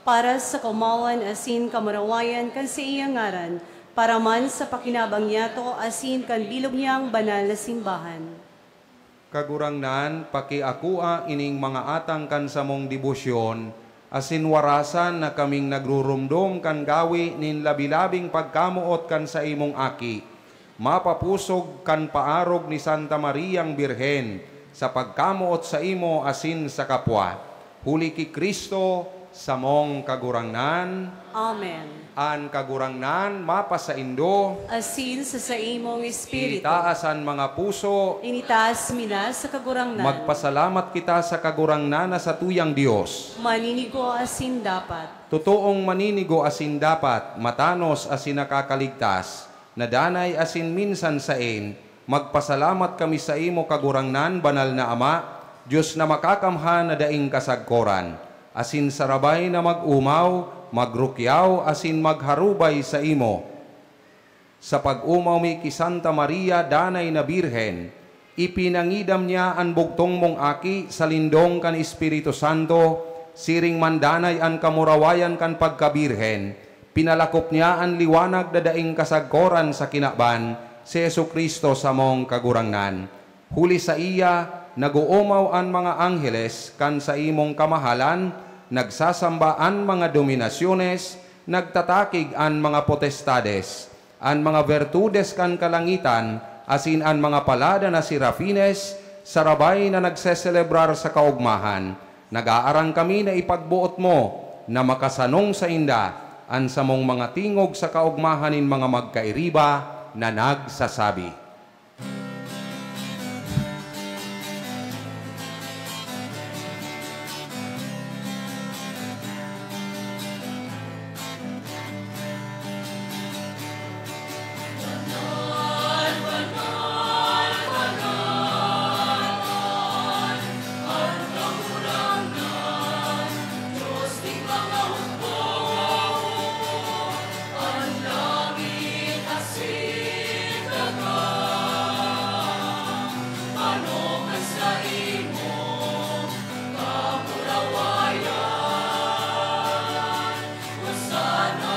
para sa kaomawan asin kamurawayan kan saiyang ngaran, para man sa pakinabang niyato asin kan bilog niyang banal na simbahan. Kagurangnan, pakiakoa ining mga atang kan samong debosyon, asin warasan na kaming nagruromdom kan gawi nin labi-labing pagkamoot kan saimong Aki, mapapusog kan paarog ni Santa Mariang Birhen, sa pagkamoot saimo asin sa kapwa. Huli ki Cristo, samong Kagurangnan. Amen. An Kagurangnan mapasaindo. Asin sa saimong espiritu. Itaas an mga puso. Initaas mi na sa Kagurangnan. Magpasalamat kita sa Kagurangnan na satuyang Dios. Maninigo asin dapat. Totoong maninigo asin dapat, matanos asin nakakaligtas, na danay asin minsan saen, magpasalamat kami saimo, Kagurangnan, Banal na Ama, Dios na makakamhan na daing kasagkoran, asin sarabay na mag-omaw, magrukyaw, asin magharubay saimo. Sa pag-omaw mi ki Santa Maria, danay na Birhen, ipinangidam niya an bugtong mong Aki sa lindong kan Espiritu Santo, siring man danay an kamurawayan kan pagkabirhen, pinalakop niya an liwanag na daing kasagkoran sa kinaban, si Jesu-Cristo samong Kagurangnan. Huli saiya, nag-oomaw an mga angheles kan saimong kamahalan, nagsasamba an mga dominasyones, nagtatakig an mga potestades, an mga bertudes kan kalangitan, asin an mga palada na serafines, sarabay na nagseselebrar sa kaogmahan. Nag-aarang kami na ipagboot mo na makasanong sainda an samong mga tingog sa kaogmahan nin mga magkairiba na nagsasabi. An langit asin daga, manok an saimong kamurawayan. Hosana,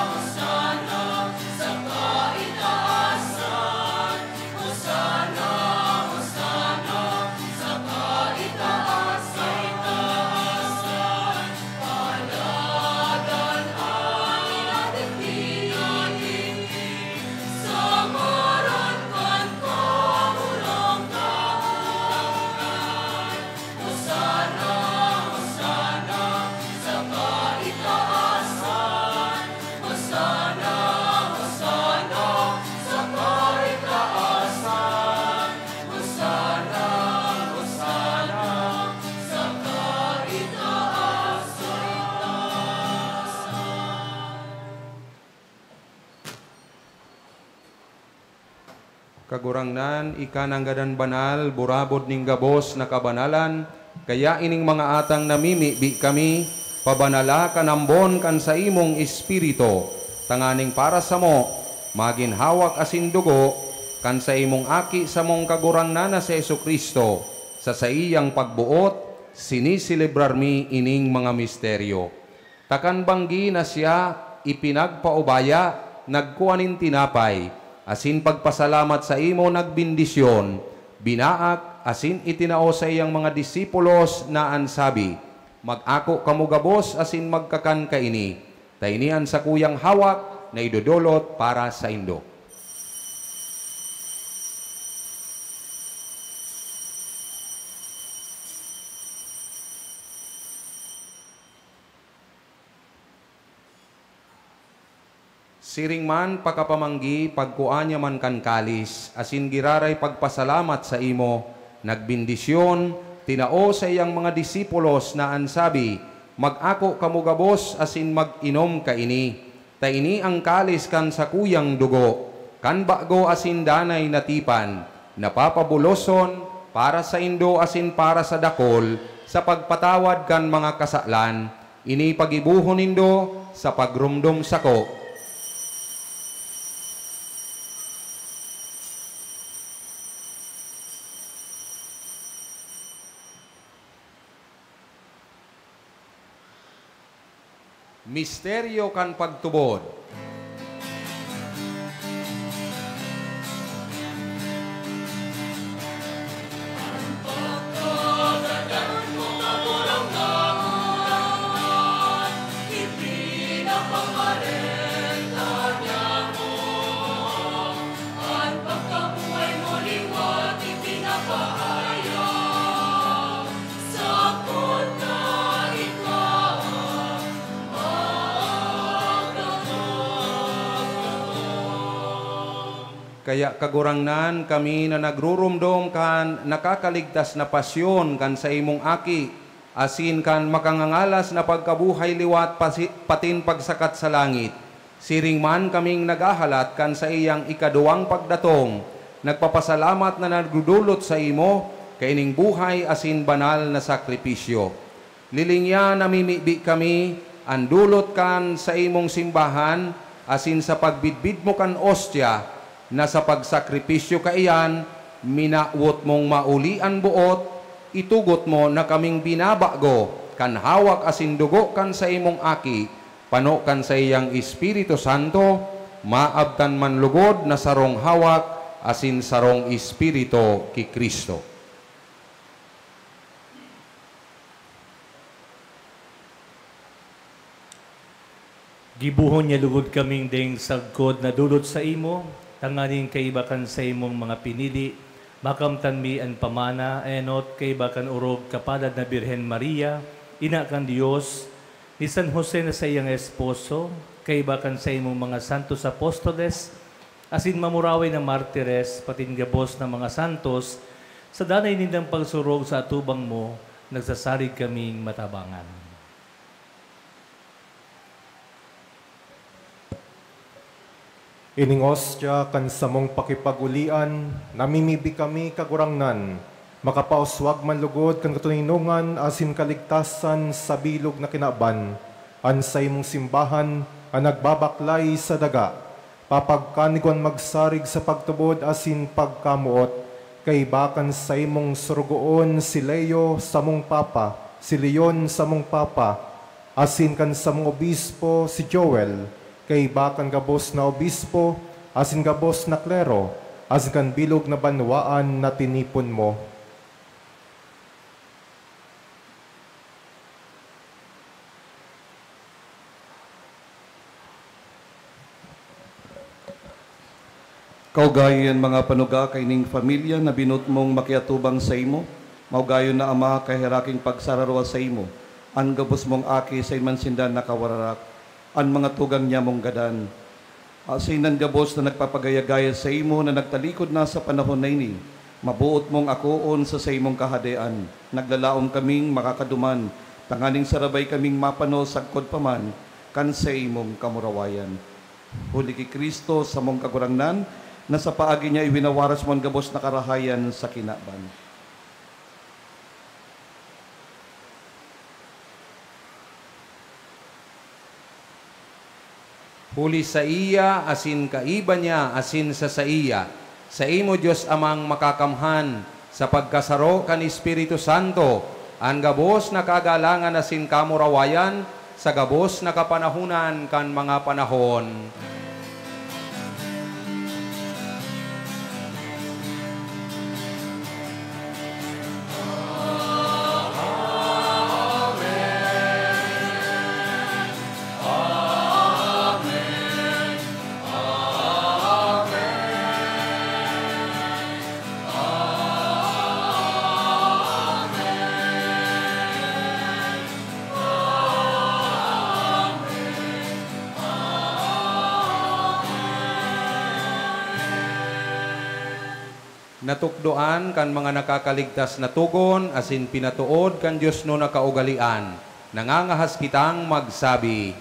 Hosana sa kaitaasan. Hosana, Hosana sa kaitaasan. Paladan an tinggi sa ngaran kan Kagurangnan. Hosana, Hosana sa kaitaasan. Hosana, Hosana sa kaitaasan. Hosana, Hosana sa kaitaasan. Kagurangnan, ika nanggad an banal, burabod nin gabos na kabanalan, kaya ining mga atang namimibi kami, pabanala kan ambon kan saimong Espiritu, tanganing para samo, magin hawak asin dugo kan saimong Aki, samong Kagurangnan na si Jesu-Cristo. Sa saiyang pagboot, siniselebrar mi ining mga misteryo. Ta kan banggi na siya ipinagpaubaya, nagkua nin tinapay, asin pagpasalamat saimo, nagbendisyon, binaak, asin itinao saiyang mga disipulos na an sabi, "Mag-ako kamo gabos asin magkakan kaini, ta ini an sakuyang hawak na idodolot para saindo." Siring man pakapamanggi, pagkua niya man kan kalis, asin giraray pagpasalamat saimo, nagbendisyon, tinao saiyang mga disipulos na an sabi, "Mag-ako kamo gabos asin mag-inom kaini, ta ini an kalis kan sakuyang dugo, kan bago asin danay na tipan, na papabuloson para saindo asin para sa dakul sa pagpatawad kan mga kasalan. Ini paggibohon nindo sa pagromdom sako." Misteryo kan pagtubod. Kaya, Kagurangnan, kami na nagruromdom kan nakakaligtas na pasyon kan saimong Aki, asin kan makangangalas na pagkabuhay liwat pasi-, patin pagsakat sa langit, siring man kaming naghahalat kan saiyang ikaduwang pagdatong, nagpapasalamat na nagdodolot saimo kaining buhay asin banal na sakripisyo. Lilingia namimibi kami, an dolot kan saimong simbahan, asin sa pagbidbid mo kan ostya, na sa pagsakripisyo kaiyan, minawot mong mauli an boot, itugot mo na kaming binabago kan hawak asin dugo kan saimong Aki, pano kan saiyang Espiritu Santo, maabtan man lugod na sarong hawak asin sarong Espiritu ki Cristo. Gibohon niya lugod kaming ding sagkod na dulot saimo, tanganing kaiba kan saimong mga pinili, makamtan mi an pamana, enot kaiba kan orog kapalad na Birhen Maria, ina kan Dios, ni San Jose na saiyang esposo, kaiba kan saimong mga santos apostoles, asin mamuraway na martires, patin gabos na mga santos, sa danay nindang pagsurog sa atubang mo, nagsasarig kaming matabangan. Ining ostya kan samong pakipag-olian, namimibi kami, Kagurangnan, makapauswag man lugod kan katoninongan asin kaligtasan sa bilog na kinaban, an saimong simbahan an nagbabaklay sa daga, papagkanigon magsarig sa pagtubod asin pagkamoot, kaiba kan saimong sorogoon si Leo, samong Papa, si Leon, samong Papa, asin kan samong obispo, si Joel, kaiba kan gabos na obispo, asin gabos na klero, asin kan bilog na banwaan na tinipon mo. Kaugayon an mga panuga kaining pamilya na binoot mong makiatubang saimo. Maugayon na Ama, kaheraki nin pagsararua saimo, an gabos mong aki saen man sinda nakawararak, an mga tugang niya mong gadan. Asin an gabos na nagpapagaya-gaya saimo na nagtalikod na sa panahon na ini, maboot mong akoon sa saimong Kahadean. Naglalaom kaming makakaduman, tanganing sarabay kaming mapano sagkod pa man kan saimong kamurawayan. Huli ki Cristo, samong Kagurangnan, na sa paagi niya iwinawaras mo an gabos na karahayan sa kinaban. Huli saiya, asin kaiba niya, asin sa saiya, saimo, Dios Amang Makakamhan, sa pagkasaro kan Espiritu Santo, an gabos na kagalangan asin kamurawayan, sa gabos na kapanahonan kan mga panahon. Natukdoan kan mga nakakaligtas na togon asin pinatood kan diosnon na kaugalean, nangangahas kitang magsabi,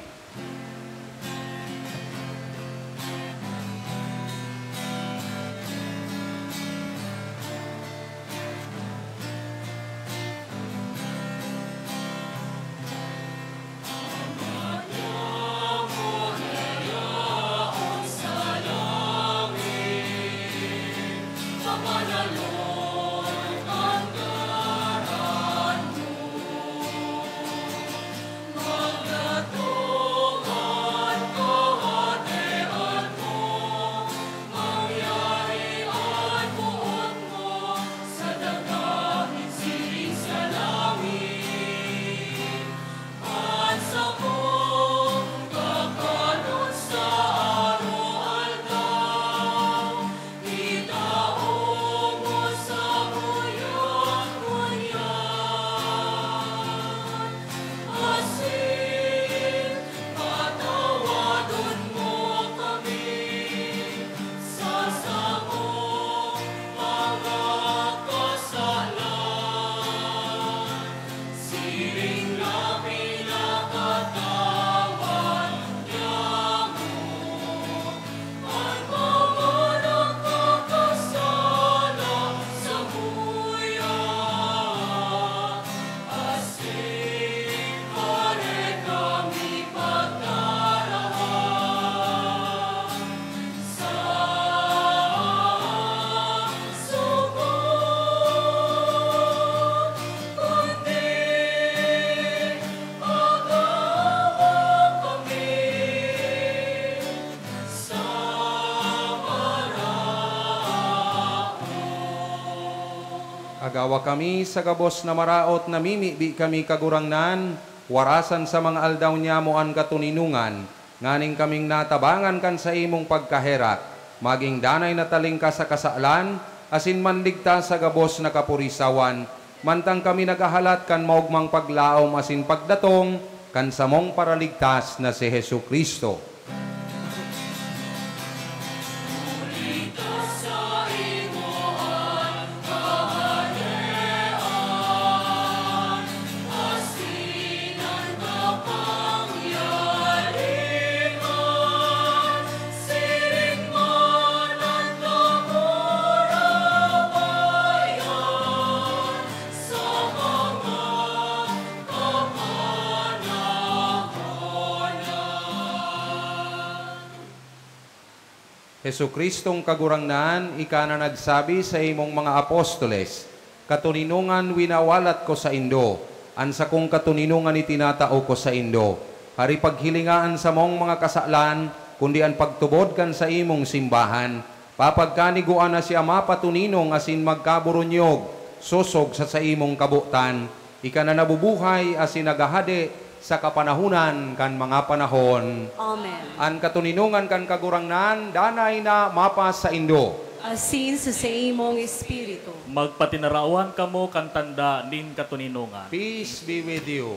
Agawa kami sa gabos na maraot na mimibi kami, Kagurangnan, warasan sa mga aldaw nyamo an katoninongan, nganing kaming natabangan kan saimong pagkaherak, magin danay na talingkas sa kasalan, asin manligtas sa gabos na kapurisawan, mantang kami naghahalat kan maogmang paglaom asin pagdatong kan samong Paraligtas na si Jesu-Cristo. Jesu-Cristong Kagurangnan, ika na nagsabi sa imong mga apostoles, "Katoninongan winawalat ko saindo, an sakong katoninongan itinatao ko saindo." Hari, paghilinga an samong mga kasalan, kundi an pagtubod kan saimong simbahan. Papagkanigua na siya mapatoninong asin magkaburunyog, sosog sa saimong kabotan. Ika na nabubuhay asin naghahade sa kapanahonan kan mga panahon. Amen. An katoninongan kan Kagurangnan danay na mapasaindo. Asin sa saimong espiritu. Magpatinarawan kamo kan tanda nin katoninongan. Peace be with you.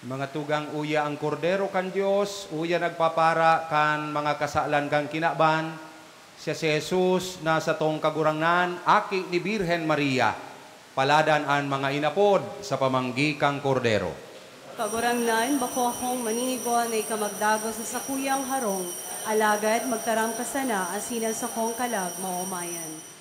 Mga tugang, uya an Kordero kan Dios, uya nagpapara kan mga kasalan kan kinaban. Siya si Jesus na satong Kagurangnan, Aki ni Birhen Maria. Paladan an mga inapod sa pamanggi kan Kordero. Kagurangnan, bako akong maninigo na ika magdagos sa sakuyang harong, alagad magtaram ka sana asin an sakong kalag maomayan.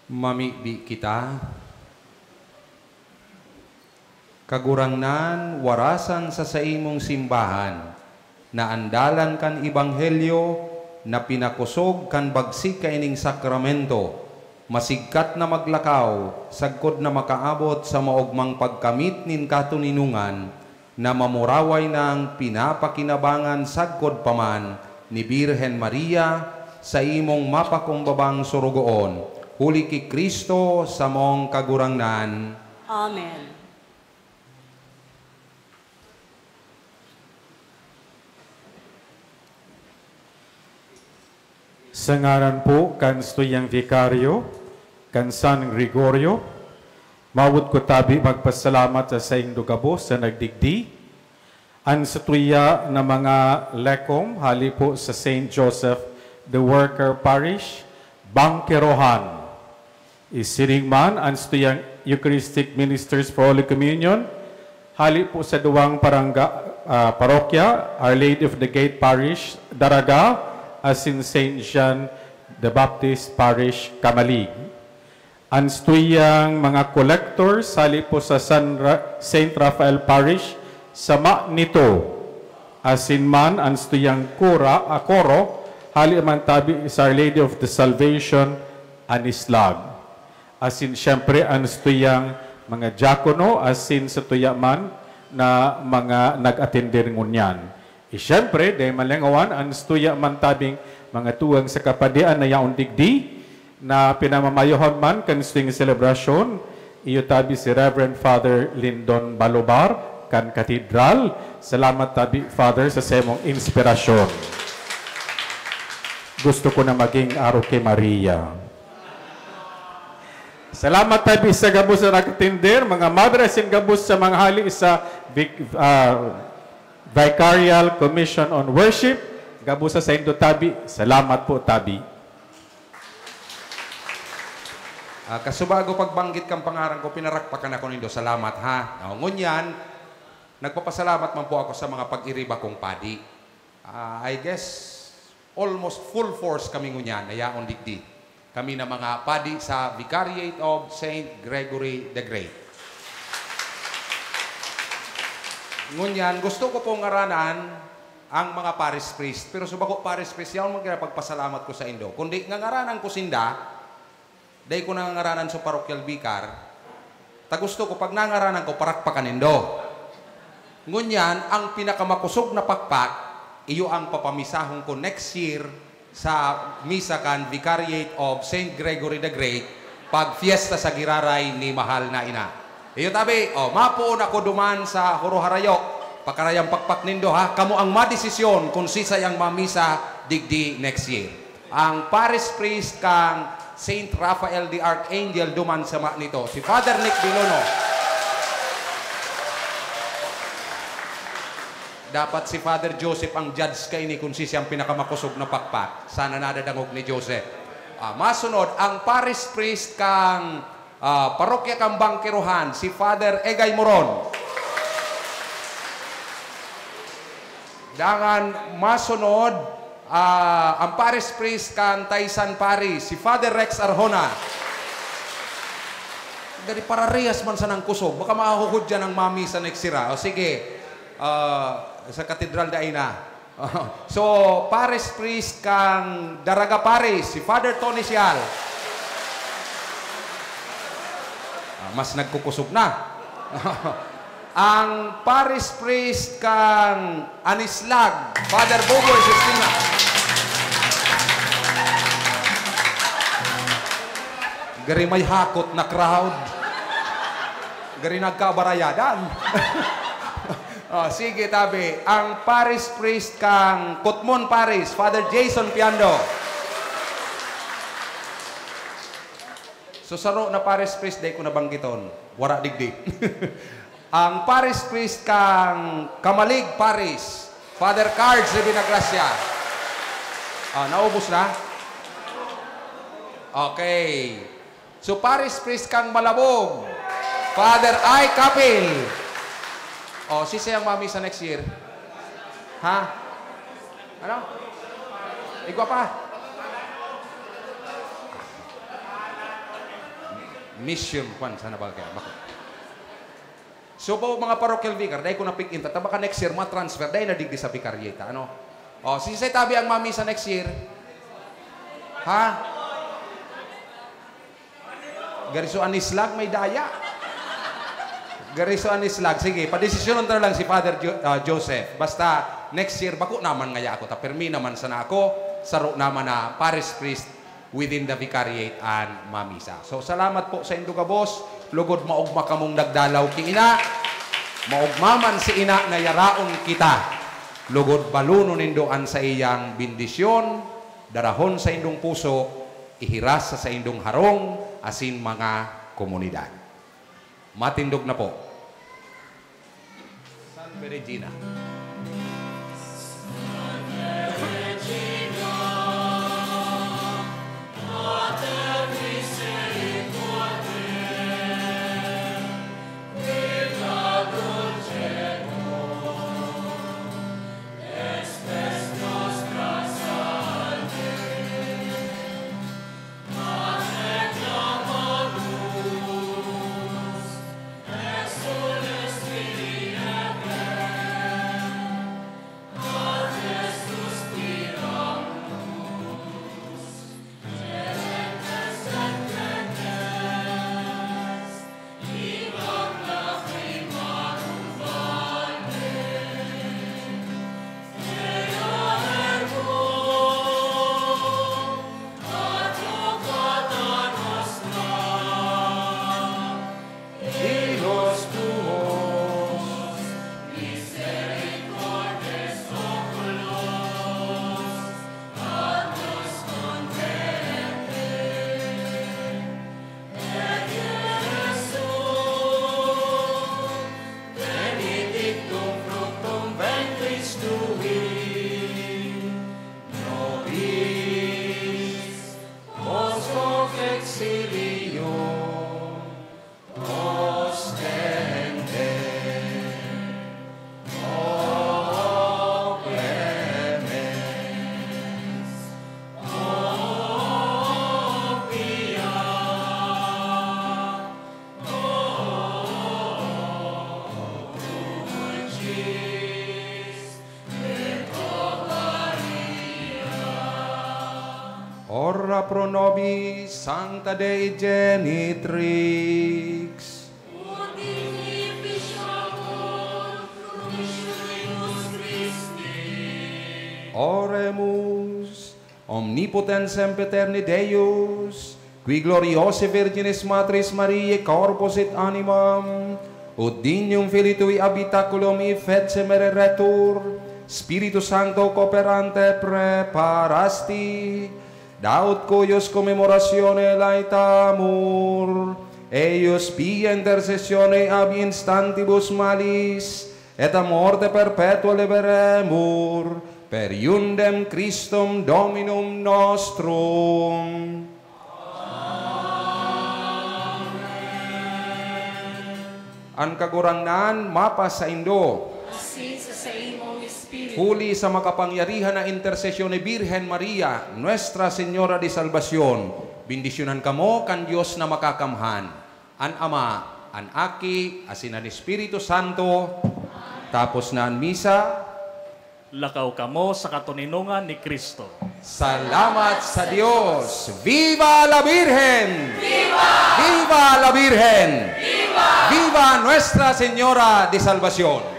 Mamibi kita. Kagurangnan, warasan sa saimong simbahan na andalan kan ebanghelyo na pinakosog kan bagsik kaining sakramento, masigkat na maglakaw sagkod na makaabot sa maogmang pagkamit nin katoninongan na mamuraway nang pinapakinabangan sagkod pa man ni Birhen Maria, saimong mapakumbabang sorogoon, huli ki Cristo samong Kagurangnan. Amen. Sa ngaran po kan Estuyang Vikaryo kan San Gregorio, mawot ko tabi magpasalamat sa saindo gabos sa nagdigdi. An satuya na mga lekom hali po sa Saint Joseph the Worker Parish, Bangkerohan. Isiring man an satuyang Eucharistic Ministers for Holy Communion, hali po sa duwang parangga-, ah, parokya, Our Lady of the Gate Parish, Daraga, asin Saint John the Baptist Parish, Camalig. An satuyang mga collectors, hali po sa San Ra-, Saint Raphael Parish, sama nito. Asin man an satuyang kura, a, koro, hali man tabi sa Our Lady of the Salvation, Anislag. Asin siyempre, an satuyang mga diakono, asin satuya man na mga nag-atender ngunyan. I siyempre, dai malingawan an satuya man tabing mga tugang sa kapadian na yaon digdi, na pinamamayohan man kan satuyang selebrasyon, iyo tabi si Reverend Father Lindon Balobar kan Katedral. Salamat tabi, Father, sa semong inspirasyon. Gusto ko na maging Aro ki Maria. Salamat tabi sa gabos na nagtinder, mga madre, asin gabos sa mga hali sa Vic-, ah, Vicarial Commission on Worship. Gabos sa saindo tabi. Salamat po, tabi. Ah, kasubago pagbanggit kan pangaran ko, pinarakpakan ako nindo. Salamat, ha? O, ngunyan, nagpapasalamat man po ako sa mga pag-iriba kong padi. Ah, I guess, almost full force kami ngunyan na yaon digdi. Kami na mga padi sa Vicariate of Saint Gregory the Great. Ngunyan, gusto ko pong ngaranan ang mga parish priest, pero sa bako parish priest, yaon man kaya pagpasalamat ko saindo. Kundi ngangaranan ko sinda, dai ko nangangaranan sa parokyal bikar, ta gusto ko, pag nangaranan ko, parakpakan nindo. Ngunyan, ang pinakamakosog na pakpak, iyo ang papamisahon ko next year sa misa kan Vicariate of Saint Gregory the Great, pag fiesta sa giraray ni Mahal na Ina. Iyo tabi, o, mapoon ako duman sa Horo Harayo. Pakarayan pakpak nindo, ha? Kamo ang madesisyon kun sisay ang mamisa digdi next year. Ang parish priest kan Saint Raphael the Archangel duman sama nito, si Father Nick Bilono. Dapat si Father Joseph ang judge kaini kun sisay ang pinakamakosog na pakpak. Sana nadadangog ni Joseph. Ah, masunod, ang parish priest kan, ah, parokya kan Bangkerohan, si Father Egay Moron. Dangan masunod, ah, ang parish priest kan Taysan Parish, si Father Rex Arjona. Gari pararehas man sanang kusog, baka mahuhudyan ang mamisa next year, ah. O sige, ah, sa katedral dai na. So, parish priest kan Daraga Parish, si Father Tony Sial. Ah, mas nagkukusog na. Ang parish priest kan Anislag, Father Boboy Sistina. Gari may hakot na crowd. Gari nagkabarayadan. O, sige, tabi. Ang parish priest kan Kutmon Parish, Father Jason Piando. So, saro na parish priest, dai ko nabanggiton. Wara digdi. Ang parish priest kan Camalig Parish, Father Cards de Vinagracia. Ah, naubos na? Okay. So, parish priest kan Malabog, Father Ay Kapil. O, sisay ang mamisa next year? Ha? Ano? Igwa pa? Mission, kwan, sana ba kaya? Bako. So po, mga parochial vicar, dai ko napig-inta, ta baka next year, ma-transfer, dai na digdi sa vicariate, ano? O, si Sisay Tabi ang mamisa next year? Ha? Gariso an islag, may daya. Gariso an islag. Sige, padesisyonon ta na lang si Father Jo-, ah, Joseph. Basta, next year, bako naman ngaya ako. Ta permi naman sana ako, saro naman na parish priest within the vicariate an mamisa. So, salamat po sa indo gabos. Lugod maogma kamong nagdalaw ki ina. Maogma man si ina na yaraon kita. Lugod balonon nindo an saiyang bendisyon, darahon sa indong puso, ihiras sa saindong harong asin mga komunidad. Matindog na po. Salve Regina. Ora pro nobis, Sancta Dei Genitrix. Ut dignifica pro promissionibus Christi. Oremus. Omnipotens sempiterni Deus, qui gloriosae Virginis Matris Mariae corpus et animam, ut dignum filii tui habitaculum effacem ereretur, Spiritu Sancto cooperante praeparasti, da ut cuius commemoratione laetamur, eius pia intercessione ab instantibus malis, et a morte perpetua liberemur, per iundem Christum Dominum nostrum. An Kagurangnan mapasaindo. Asin sa saimong espiritu. Huli sa makapangyarihan na intersesyon ni Birhen Maria, Nuestra Señora de Salvacion, bendisyonan kamo kan Dios na Makakamhan, an Ama, an Aki, asin an Espiritu Santo, tapos na an misa. Lakaw kamo sa katoninongan ni Cristo. Salamat sa Dios! Viva la Virgen! Viva! Viva la Virgen! Viva! Viva Nuestra Señora de Salvacion!